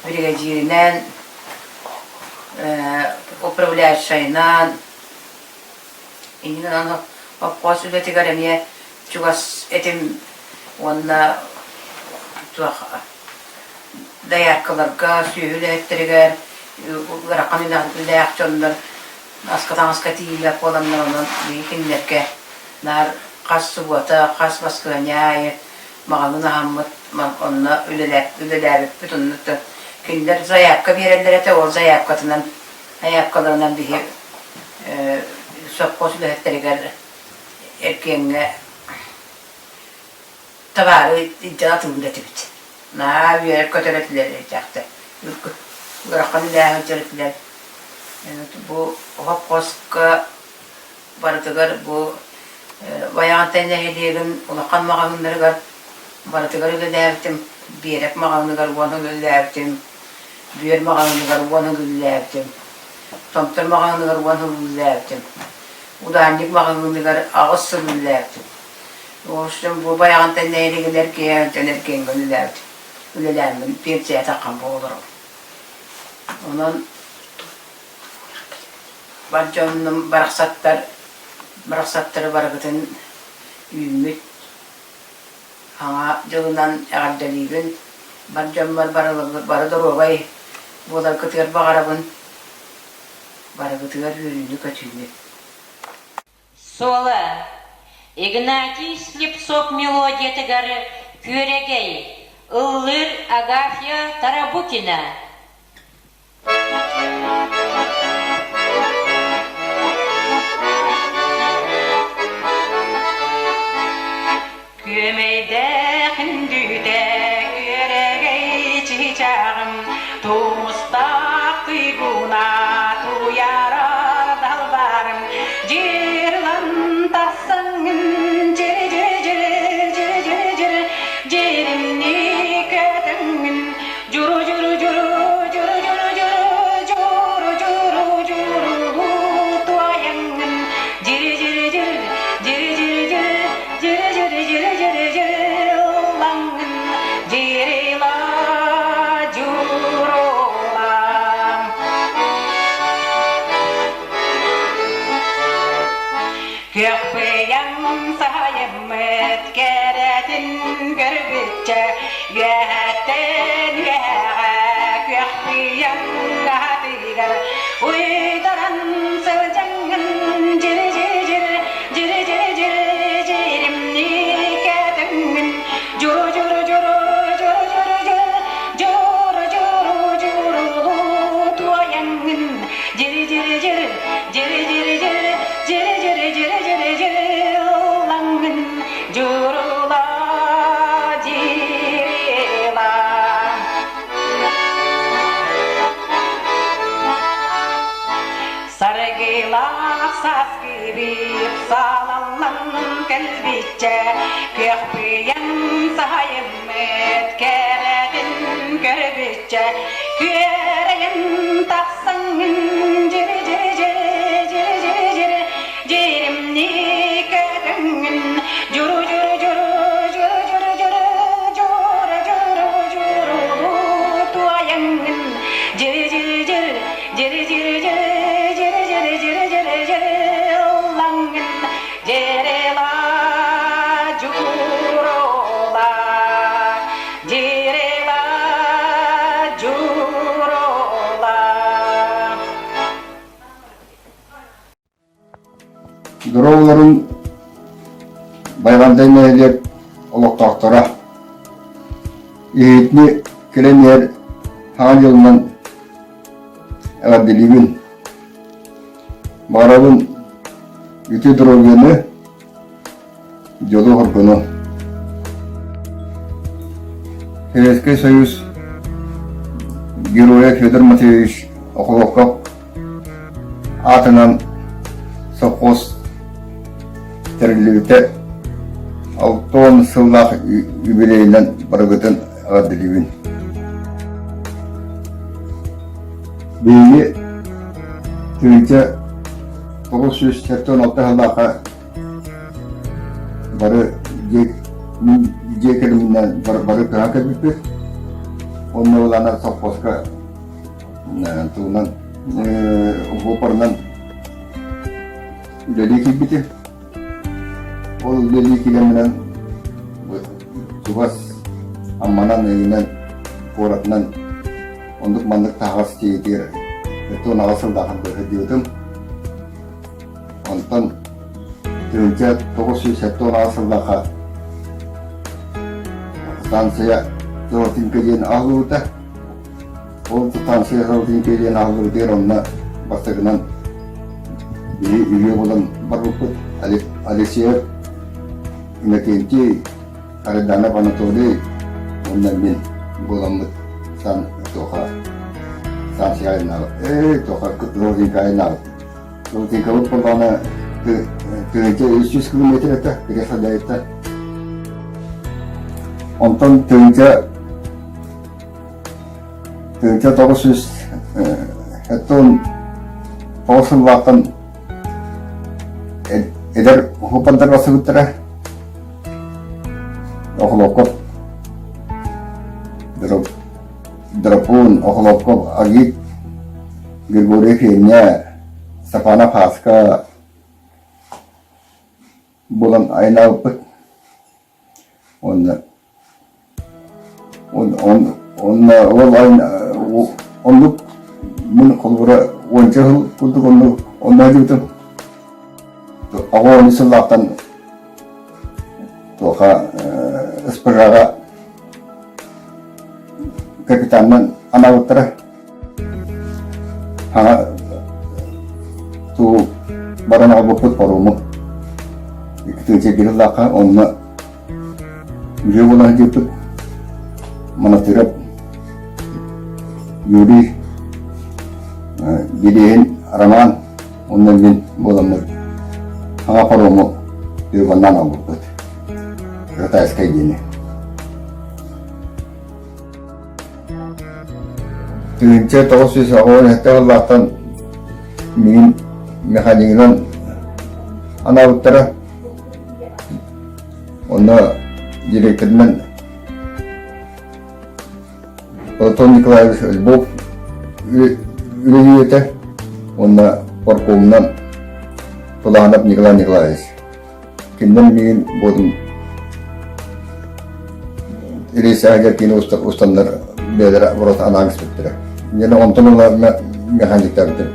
Биригэдьииринэн, управляющайынан, иннинэн хоппос үлэтигэр эмиэ чугас этим уонна туох дояркаларга, сүөһү үлэһиттэригэр ыарахан үлэлээх дьоннор аска-таҥаска тиийбэт буоланнар онон биһиги кинилэргэ наар хас субуота, хас баскыһыанньа аайы маҕаһыын аһаммыт, онно үлэлээбиппит, онно кинилэр заявка биэрэллэр этэ, ол заявкатынан, заявкаларынан биһи сопхуос үлэһиттэригэр эркиэҥҥэ табаары илдьэн атыылыыр этибит. Наһаа үөрэр-көтөр этилэр этээхтэр. Ыарахан үлэһэ сылдьар этилэр. Бу хопхуоска барытыгар бу Байаҕантай нэһилиэгин улахан маҕаһыыннарыгар барытыгар үлэлээбитим. Биэрэк маҕаһыыныгар уон сыл үлэлээбитим, Бүөр маҕаһыыныгар уон сыл үлэлээбитим, Томтор маҕаһыыныгар уон сыл үлэлээбитим, Удаанньык маҕаһыыныгар 8 сыл үлэлээбитим. В общем, бу Байаҕантай нэһилиэгин эркиһээнтэн эркиэҥҥэ үлэлээбит үлэлээммин пенсия таххан буоларым. Онон бар дьоннум барахсаттар барахсаттары барыгытын үүммүт Саҥа дьылынан эҕэрдэлиибин. Бар дьоммор бары доруобай буоларгытыгар баҕарабын. Барыгытыгар үөрүүнү-көтүүнү. Суола Игнатий Слепцов мелодиятыгар Күөрэгэй, ыллыыр Агафья Тарабукина. Күөмэйдээх үндүтэ күөрэгэй чыычааҕым тумустаах туйгуна туйара далбарым дьирлан тахсаҥҥын дьири-дьири-дьири-дьири-дьири дьиримнии көтөҥҥүн Дьуру дьуру дьуру дьуру дьуру дьуру дьуру дьуру дьурулуу туойаҥҥын дьири дьири дьир дьири дьири дьир дьири дьири дьири дьири дьири ыллаҥҥын дьирила дьурула Күөхпүйэм саайыммыт кэрэтин көрбүччэ үөһэттэн үөһэҕэ күөхпүйэм аһатыгар уйдаран сылдьаҥҥын дьири-дьири-дьир дьири-дьири-дьир дьиримнии кэтиҥҥин дьуру-дьуру-дьуру дьуру-дьуру-дьур дьуру-дьуру-дьурулуу туойаҥҥын дьири-дьири-дьир дьири-дьири-дьир дьири-дьири-дьири-дьири-дьири ыллаҥҥын дьурула дьирила Саргылаах сааскы салаллан кэлбиччэ күөхпүйэн саһайыммыт кэрэтин көрбүччэ күөрэйэн тахсаҥҥын дьири-дьири-дьири-дьири-дьири дьиримнии көтөҥҥүн дьуру-дьуру-дьуру дьуру-дьуру-дьуру дьуру-дьуру-дьурулуу туойаҥҥын дьири-дьири-дьир дьири-дьири-дьири дьири-дьири-дьири-дьири-дьири ыллаҥҥын дьирила дьурула дьирила дьурула Дороолорун Байҕантай нэһилиэк олохтоохторо иһитини кэлэн иһэр Саҥа дьылынан. эҕэрдэлиибин! Баҕарабын үтүө доруобуйаны, дьолу-соргуну! Советскай Союз Геройа Федор Матвеевич Охлопков аатынан совхоз тэриллибитэ 60 сыллаах юбилейынан барыгытын эҕэрдэлиибин. Биһиги 1976 сыллаахха бары дьиэ дьиэ кэргэнинэн бары көһөн кэлбиппит. Онно ылана совхозка тугунан уопарынан үлэлии киирбитим. Ол үлэлии киирэмминэн чугас Амманан, Өйүнэн, куоратынан оннук маннык таһаҕас тиэйиитигэр 78 сыллаахын сылдьыбытым. Онтон 1978 сыллаахха станция Золотинка диэн аһыллыбыта. Ол станция Золотинка диэн аһыллыбытыгар онно бастакынан биһи үһүө буолан барбыппыт. Алексеев Иннокентий, Арыданов Анатолий уонна мин буоламмыт сан туоха станция айаннаабыт. Ээ туоха Золотинка айаннаабыт. Золотинкабыт буоллаҕына 1300 километр этэ, Кресло Онтон 1979 сыллаахтан эдэр уһупандар басыбыттара. Охлопков, Драпун, Охлопков, Агит, Григорьев Еня, Степанов Хаска буолан айнаабыппыт. Уонна онно ол оннук мин холобура уонча сыл курдук оннук онно сылдьыбытым. Оҕо сыллаахтан туоха СПЖ-ҕа капитанынан анаабыттара. Хаҥа туу баран оҕолбуппут парому икки тыһыынча сыллаахха онно үһүө буола сылдьыбыппыт. Монастырев Юрий Билиһин Роман уонна мин буоламмыт хаҥа парому Тыыбаннаан оҥорбуппут. Кытайскай диэни. 1987 сыллаахтан миигин механигынан анаабыттара. Онно директорынан Платон Николаевич Львов үлэлиир уонна паркомунан Тулаанап Николай Николаевич. Кинилэр миигин буотун рейсаһыгар киинэ устаннар бэйэлэрэ просто анаан испиттэрэ. Дьэ онтон ыла механиктаабытым.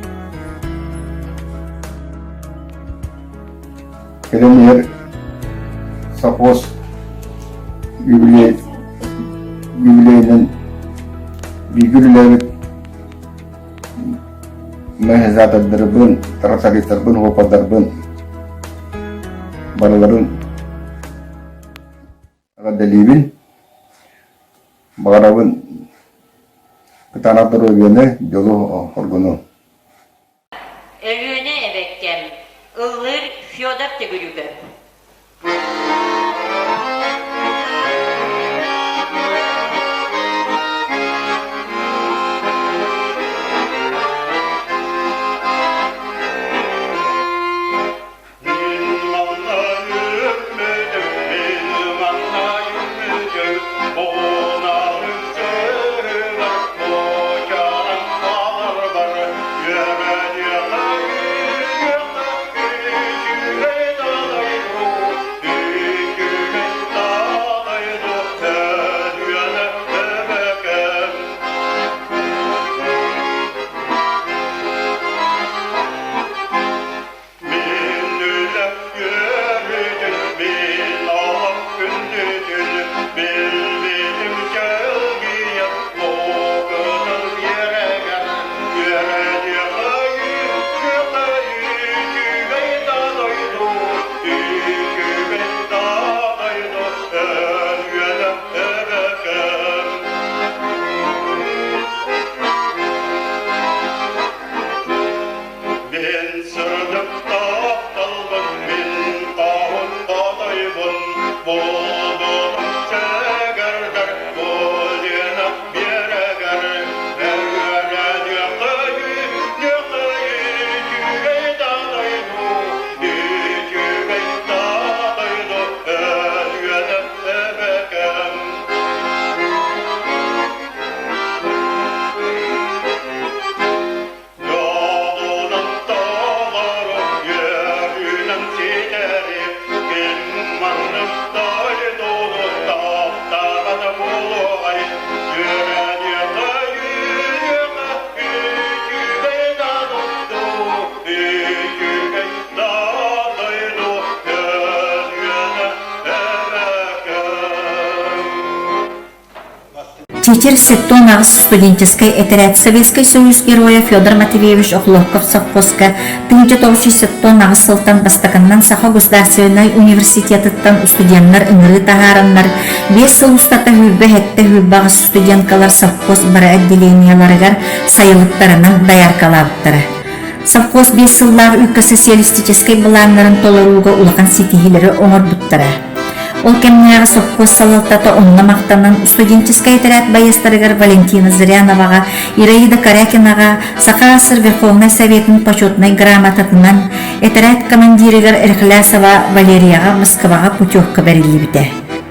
Кэлэн иһэр совхоз юбилей юбилейинэн бииргэ үлэлээбит механизатордарбын, трактористарбын, уопардарбын барыларын эҕэрдэлиибин. Баҕарабын кытаанах доруобуйаны, дьолу-соргуну. Өлүөнэ эбэккэм, ыллыыр Федор Төгүрүкөп. Чэчир 78 студенческай этэрээт Советскай Союз Геройа Федор Матвеевич Охлопков совхозка 1978 сылтан бастакыннан Саха государственнай университетыттан студеннар ыҥырыы таһаараннар, биэс сыл устата сүүрбэ сэттэ сүүрбэ аҕыс студенткалар совхоз бары отделениеларыгар сайылыктарынан дояркалаабыттара. Совхоз биэс сыллаах үүккэ социалистическай былааннарын толорууга улахан ситиһиилэри оҥорбуттара. Ол кэмнээҕи сопхуос салалтата онно махтанан студенческай этэрээт байыастарыгар Валентина Зыряноваҕа, Ираида Корякинаҕа Саха АССР Верховнай Советын почетнай грамотатынан, этэрээт командирыгар Рехлясова Валерияҕа Москваҕа путевка бэриллибитэ.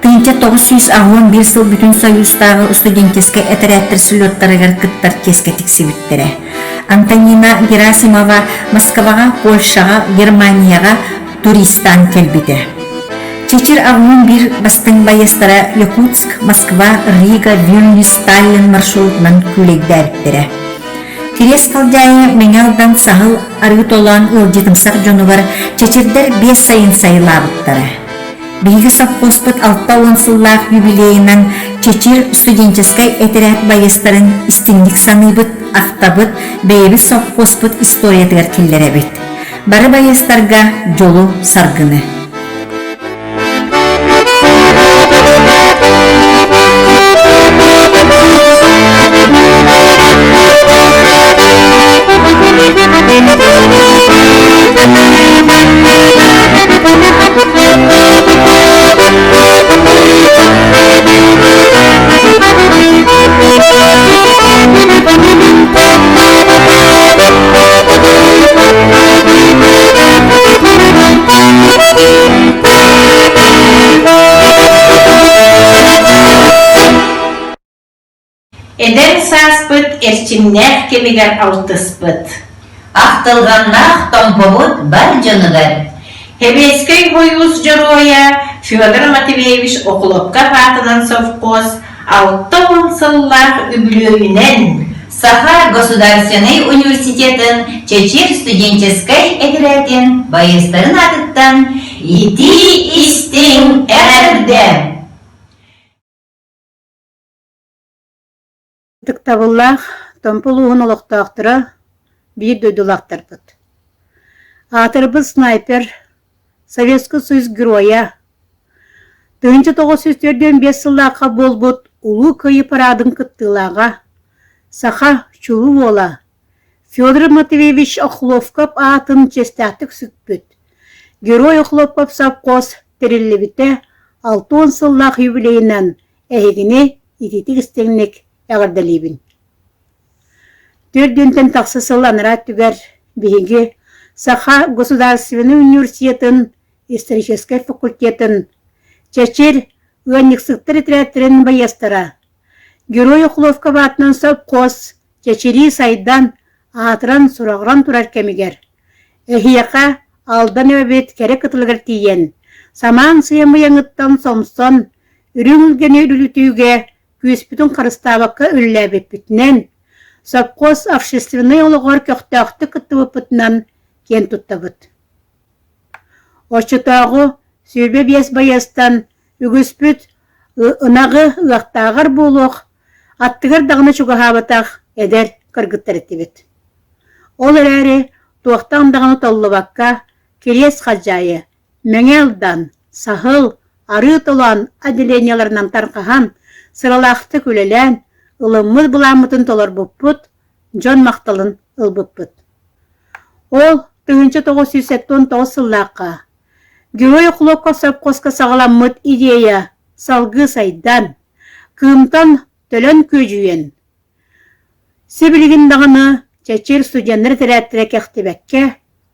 1981 сыл Бүтүн Союзтааҕы студенческай этэрээттэр слеттарыгар кыттар чиэскэ тиксибиттэрэ. Антонина Герасимова Москваҕа, Польшаҕа, Германияҕа туристаан кэлбитэ. Чэчир Авлун биир бастыҥ байыастара Якутск, Москва, Рига, Вильнюс, Таллин маршрутунан күүлэйдээбиттэрэ. Кириэс Халдьаайы Мэҥэ Алдан Саһыл арыы толоон ыалдьытымсах дьонугар чэчирдэр биэс сайын сайылаабыттара. Биһиги сопхуоспут 60 сыллаах юбилейынан Чэчир студенческай этэрээт байыастарын истиҥник саныыбыт, ахтабыт, бэйэбит сопхуоспут историятыгар киллэрэбит. Бары байыастарга дьолу-саргыны! Эдэр сааспыт эрчимнээх кэмигэр алтыспыт. Ахтылҕаннаах Томпобут бар дьонугар Сэбиэскэй Сойуус Дьоруойа Федор Матвеевич Охлопков аатынан совхоз 60 сыллаах үбүлүөйүнэн Саха государственнай университетын Чэчир студенческай этэрээтин байыастарын аатыттан итии-истиҥ эҕэрдэ! Ытыктабыллаах Томпо улууһун олохтоохторо, биир дойдулаахтарбыт. Аатырбыт снайпер, Советский Союз Геройа, 1945 сыллаахха буолбут Улуу Кыайыы параадын кыттыылааҕа, саха чулуу уола Федор Матвеевич Охлопков аатын чиэстээхтик сүкпүт, Герой Охлопков совхоз тэриллибитэ 60 сыллаах юбилейынан Эһигини итиитик истиҥник эҕэрдэлиибин. Төрдүнтэн тахса сыл анараа өттүгэр биһиги Саха государственнай университетын историческай факультетын Чэчир ыанньыксыттар этэрээттэрин байыастара Герой Охлопков аатынан совхоз чэчирии сайдан, аатыран-сураҕыран турар кэмигэр Эһиэхэ Алдан эбэбит кэрэ кытылыгар тиийэн, самаан сыйамыйаҥыттан сомсон, үрүҥ илгэни үлүтүүгэ күүспүтүн харыстаабакка үлэлээбиппитинэн, сопхуос общественнай олоҕор көхтөөхтүк кыттыбыппытынан киэн туттабыт. Оччотооҕу 25 байыастан үгүспүт ынаҕы ыахтааҕар буолуох, аттыгар даҕаны чугаһаабатах эдэр кыргыттар этибит. Ол эрээри туохтан даҕаны толлубакка, Кириэс Халдьаайы, Мэҥэ Алдан, Саһыл, Арыы Толоон отделениеларынан тарҕаһан, сыралаахтык үлэлээн, ылыммыт былааммытын толорбуппут, дьон махталын ылбыппыт. Ол 1979 сыллаахха Герой Охлопков совхозка саҕаламмыт идея салгыы сайдан, Кыымтан төлөн күөдьүйэн, Сибилигин даҕаны чэчир студеннар этэрээттэрэ кэхтибэккэ,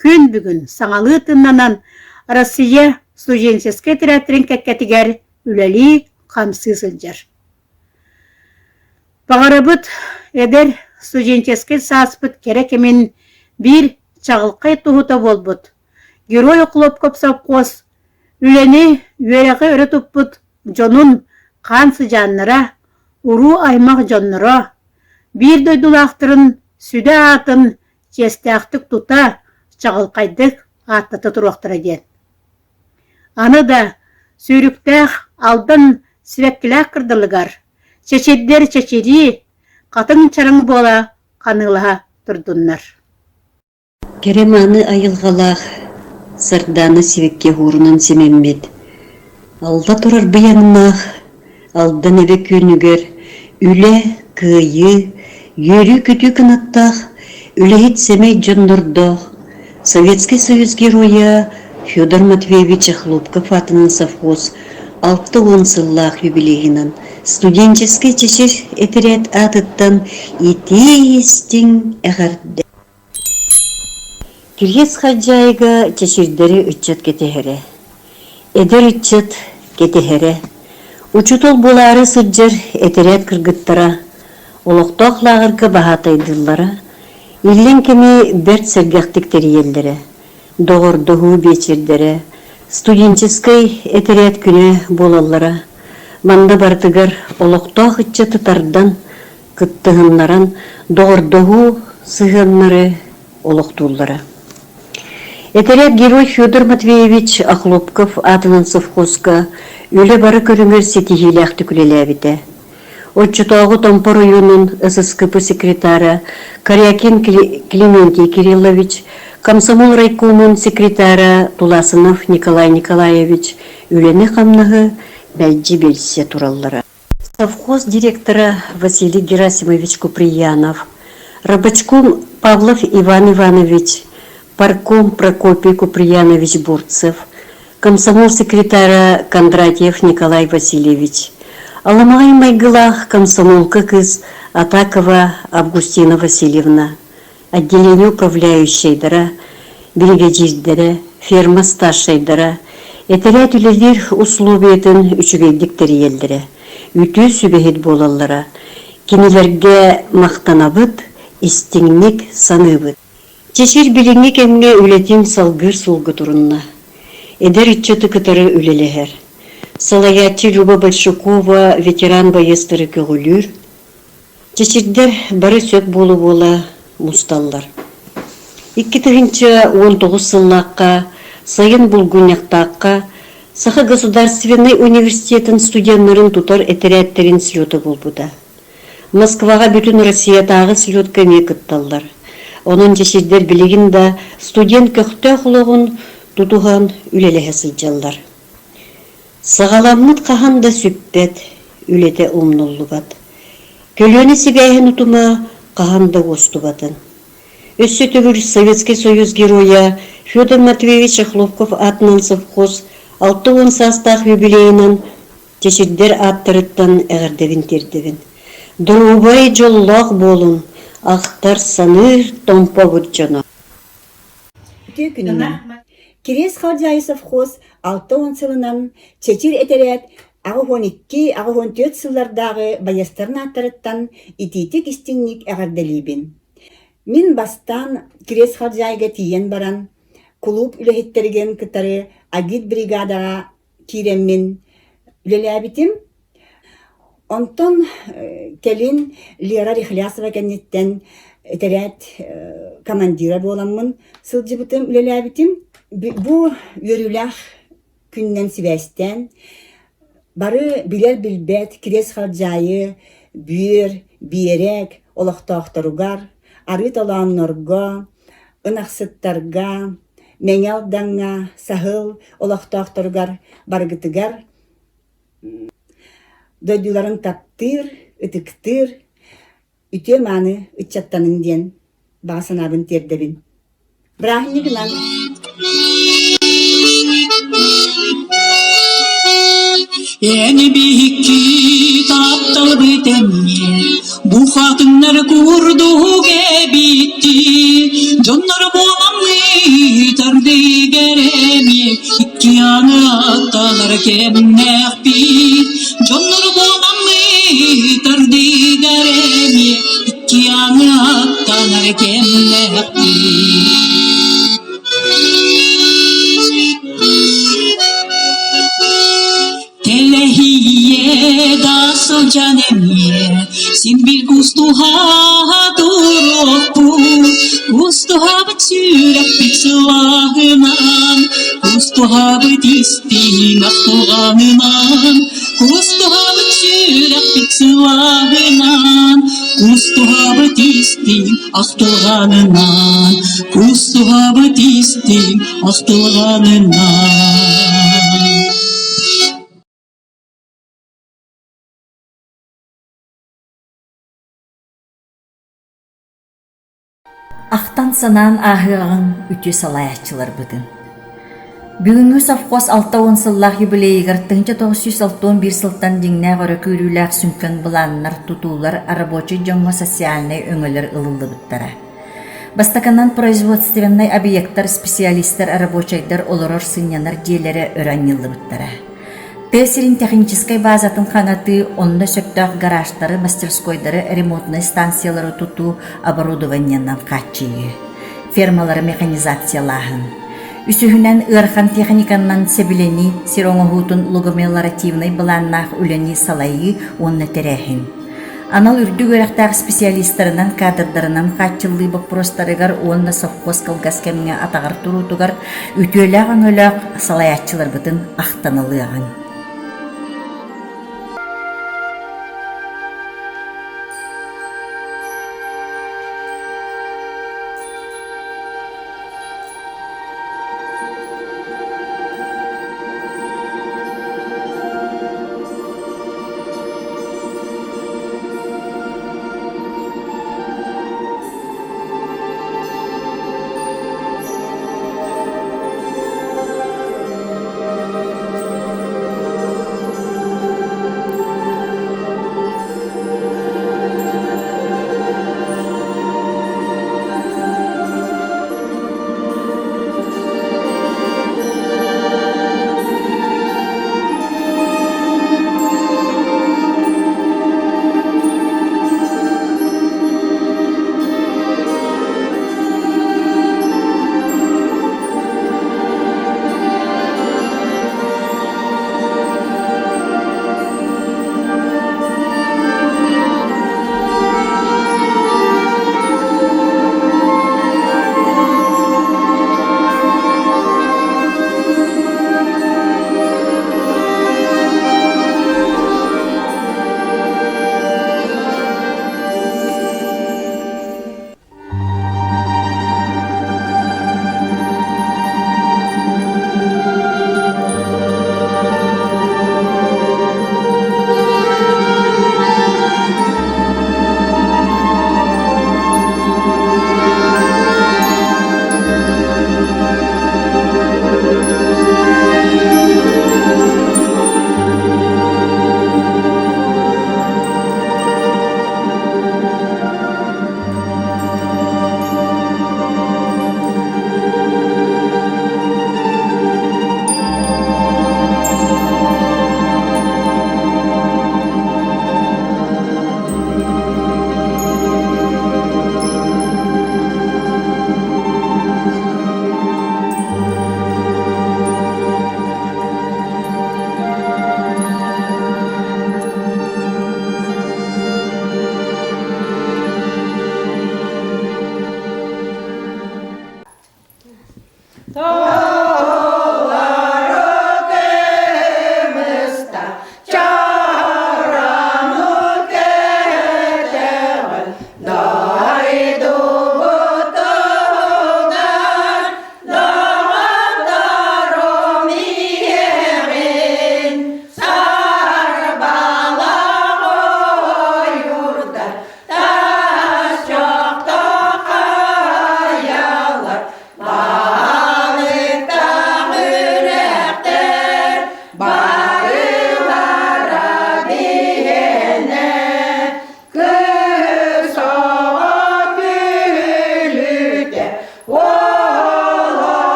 күн бүгүн саҥалыы тыннанан Россия студенческай этэрээттэрин кэккэтигэр үлэлии-хамсыы сылдьар. Баҕарабыт эдэр студенческай сааспыт кэрэ кэмин биир чаҕылхай туһута буолбут Герой Охлопков совхоз үлэни, үөрэҕи өрө туппут дьонун хаан сыдьааннара, уруу-аймах дьонноро, биир дойдулаахтарын сүдэ аатын чиэстээхтик тута, чаҕылхайдык ааттата туруохтара диэн. Аны да сүүрүктээх Алдан сибэккилээх кырдалыгар, Чэчирдэр чэчирии, хатыҥ чараҥ буола ханыылаһа турдуннар. Кэрэ-мааны айылҕалаах Сардаана сибэкки оһуорунан симэммит, алла турар быйаҥнаах Алдан эбэ күөнүгэр үлэ, кыайыы, үөрүү-көтүү кынаттаах үлэһит сэмэй дьоннордоох Советскай Союз Геройа Федор Матвеевич Охлопков аатынан совхоз 60 сыллаах юбилейынан студенческай чэчир этэрээт аатыттан итии-истиҥ эҕэрдэ! Кириэс Халдьаайыга чэчирдэри ыччат кэтэһэрэ, эдэр ыччат кэтэһэрэ, учуутал буолаары сылдьар этэрээт кыргыттара олохтоох лааҕырга баһаатайдыыллара, иллэҥ кэми бэрт сэргэхтик тэрийэллэрэ, доҕордоһуу биэчэрдэрэ, студенческай этэрээт күнэ буолаллара. Манна барытыгар олохтоох ыччаты тардан, кыттыһыннаран доҕордоһуу сыһыаннары олохтууллара. Этэрээт герой Федор Матвеевич Охлопков аатынан совхозка үлэ бары көрүҥэр ситиһиилээхтик үлэлээбитэ. Оччотооҕу Томпо оройуонун ССКП секретара Корякин Климентий Кириллович, комсомол райкомун секретара Туласынов Николай Николаевич үлэни-хамнаһы мэлдьи билсэ тураллара. Совхоз директора Василий Герасимович Куприянов, рабочком Павлов Иван Иванович, парком Прокопий Куприянович Бурцев, комсомол секретара Кондратьев Николай Васильевич, аламаҕай майгылаах комсомолка кыыс Атакова Августина Васильевна, отделение управляющайдара, биригэдьиирдэрэ, ферма старшайдара этэрээт үлэлиир условиятын үчүгэйдик тэрийэллэрэ, үтүө сүбэһит буолаллара. Кинилэргэ махтанабыт, истиҥник саныыбыт. Чэчир билиҥҥи кэмҥэ үлэтин салгыыр суолга турунна. Эдэр ыччаты кытары үлэлэһэр. Салайааччы Люба Большакова ветеран байыастары көҕүлүүр, Чэчирдэр бары сөп буола-буола мусталлар. 2019 сыллаахха сайын Булгунньахтаахха Саха государственнай университетын студеннарын тутар этэрээттэрин слета буолбута. Москваҕа бүтүн Россиятааҕы слетка эмиэ кытталлар. Онон чэчирдэр билигин да студент көхтөөх олоҕун тутуһан үлэлэһэ сылдьаллар. Саҕаламмыт хаһан да сүппэт, үлэтэ умнуллубат. Көлүөнэ сибээһин утума хаһан да уостубатын. Өссө төгүл Советский Союз Геройа Федор Матвеевич Охлопков аатынан совхоз 60 саастаах юбилейынан чэчирдэр ааттарыттан эҕэрдэбин тиэрдэбин. Доруобай дьоллоох буолун, ахтар саныыр Томпобут дьоно. Үтүө күнүнэн! Кириэс Халдьаайы совхоз 60 сылынан Чэчир этэрээт 82-84 сыллардааҕы байыастарын ааттарыттан итиитик-истиҥник эҕэрдэлиибин. Мин бастаан Кириэс Халдьаайыга тиийэн баран, кулууп үлэһиттэригин кытары агитбригадаҕа киирэммин үлэлээбитим. Онтон кэлин Лера Рехлясова кэнниттэн этэрээт командира буоламмын сылдьыбытым, үлэлээбитим. Бу үөрүүлээх күнүнэн сибээстээн бары билэр-билбэт Кириэс Халдьаайы, Бүөр, Биэрэк олохтоохторугар, Арыы Толооннорго, Ынахсыттарга, Мэҥэ Алдаҥҥа, Саһыл олохтоохторугар барыгытыгар дойдуларын таптыыр, ытыктыыр, үтүө-мааны ыччаттаныҥ диэн баҕа санаабын тиэрдэбин. Бырааһынньыгынан! Эн биһикки тапталбыт эмиэ бу хатыҥнар курдук эбиттии дьоннор буоламмыт ардыгар эмиэ икки аҥы аттанар кэмнээхпит дьоннор буоламмыт ардыгар эмиэ икки аҥы аттанар кэмнээхпит Кэлэһийэ да сылдьан эмиэ син биир кустуһа туруохпут, кустуһабыт сүрэхпит сылааһынан, кустуһабыт истиҥ ахтылҕанынан, кустуһабыт сүрэхпит. сылааһынан, кустуһабыт истиҥ ахтылҕанынан, кустуһабыт истиҥ ахтылҕанынан. Ахтан-санаан ааһыаҕыҥ үтүө салайааччыларбытын. Бүгүҥҥү совхоз 60 сыллаах юбилейыгар 1961 сылтан дьиҥнээх өрө күүрүүлээх сүҥкэн былааннар, тутуулар, рабочай дьоҥҥо социальнай өҥөлөр ылыллыбыттара. Бастакынан производственнай объектар, специалистар, рабочайдар олорор сынньанар дьиэлэрэ өрө анньыллыбыттара. Тыа сирин техническэй базатын хаҥатыы, онно сөптөөх гаражтары, мастерскойдары, ремонтнай станциялары тутуу оборудованиенан хааччыйыы, фермалары механизациялааһын. Үсүһүнэн, ыарахан техниканнан сэбилэнии, сир оҥоһуутун лугомелоративнай былааннаах үлэни салайыы уонна тэрээһин. Анал үрдүк үөрэхтээх специалистарынан, кадрдарынан хааччыллыы боппуруостарыгар уонна совхоз кылгас кэмҥэ атаҕар туруутугар үтүөлээх-өҥөлөөх салайааччыларбытын ахтан ылыаҕыҥ.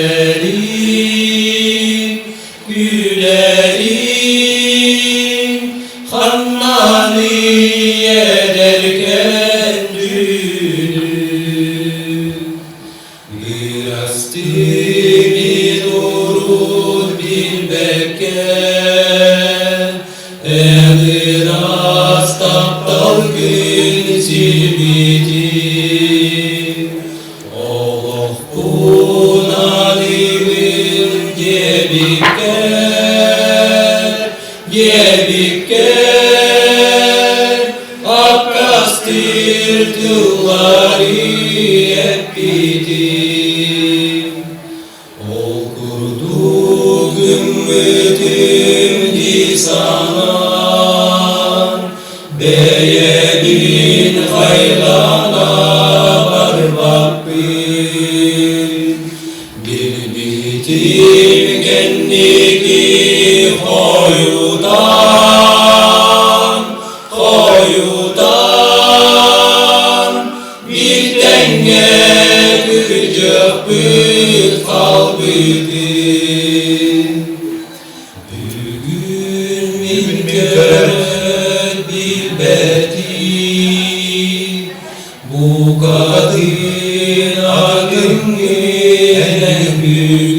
Үөрэрим, күлэрим, ханнаный эдэркээн дьүнүм. Бырастыы мин урут билбэккэ, эн ыраас тапталгын сирбитим. Олохпун аныыбын диэбиккэр, диэбиккэр, аккастыыр тыллары эппитим. Ол курдук гыммытым дии санаан, бэйэбин хайлана барбаппын. Билбитим кэнники хойутаан, хойутаан, Биир тэҥҥэ күрдьүөхпүт хаалбытын. Бүгүн мин көрөн билбэтим, букатын атыҥҥын бүгүн.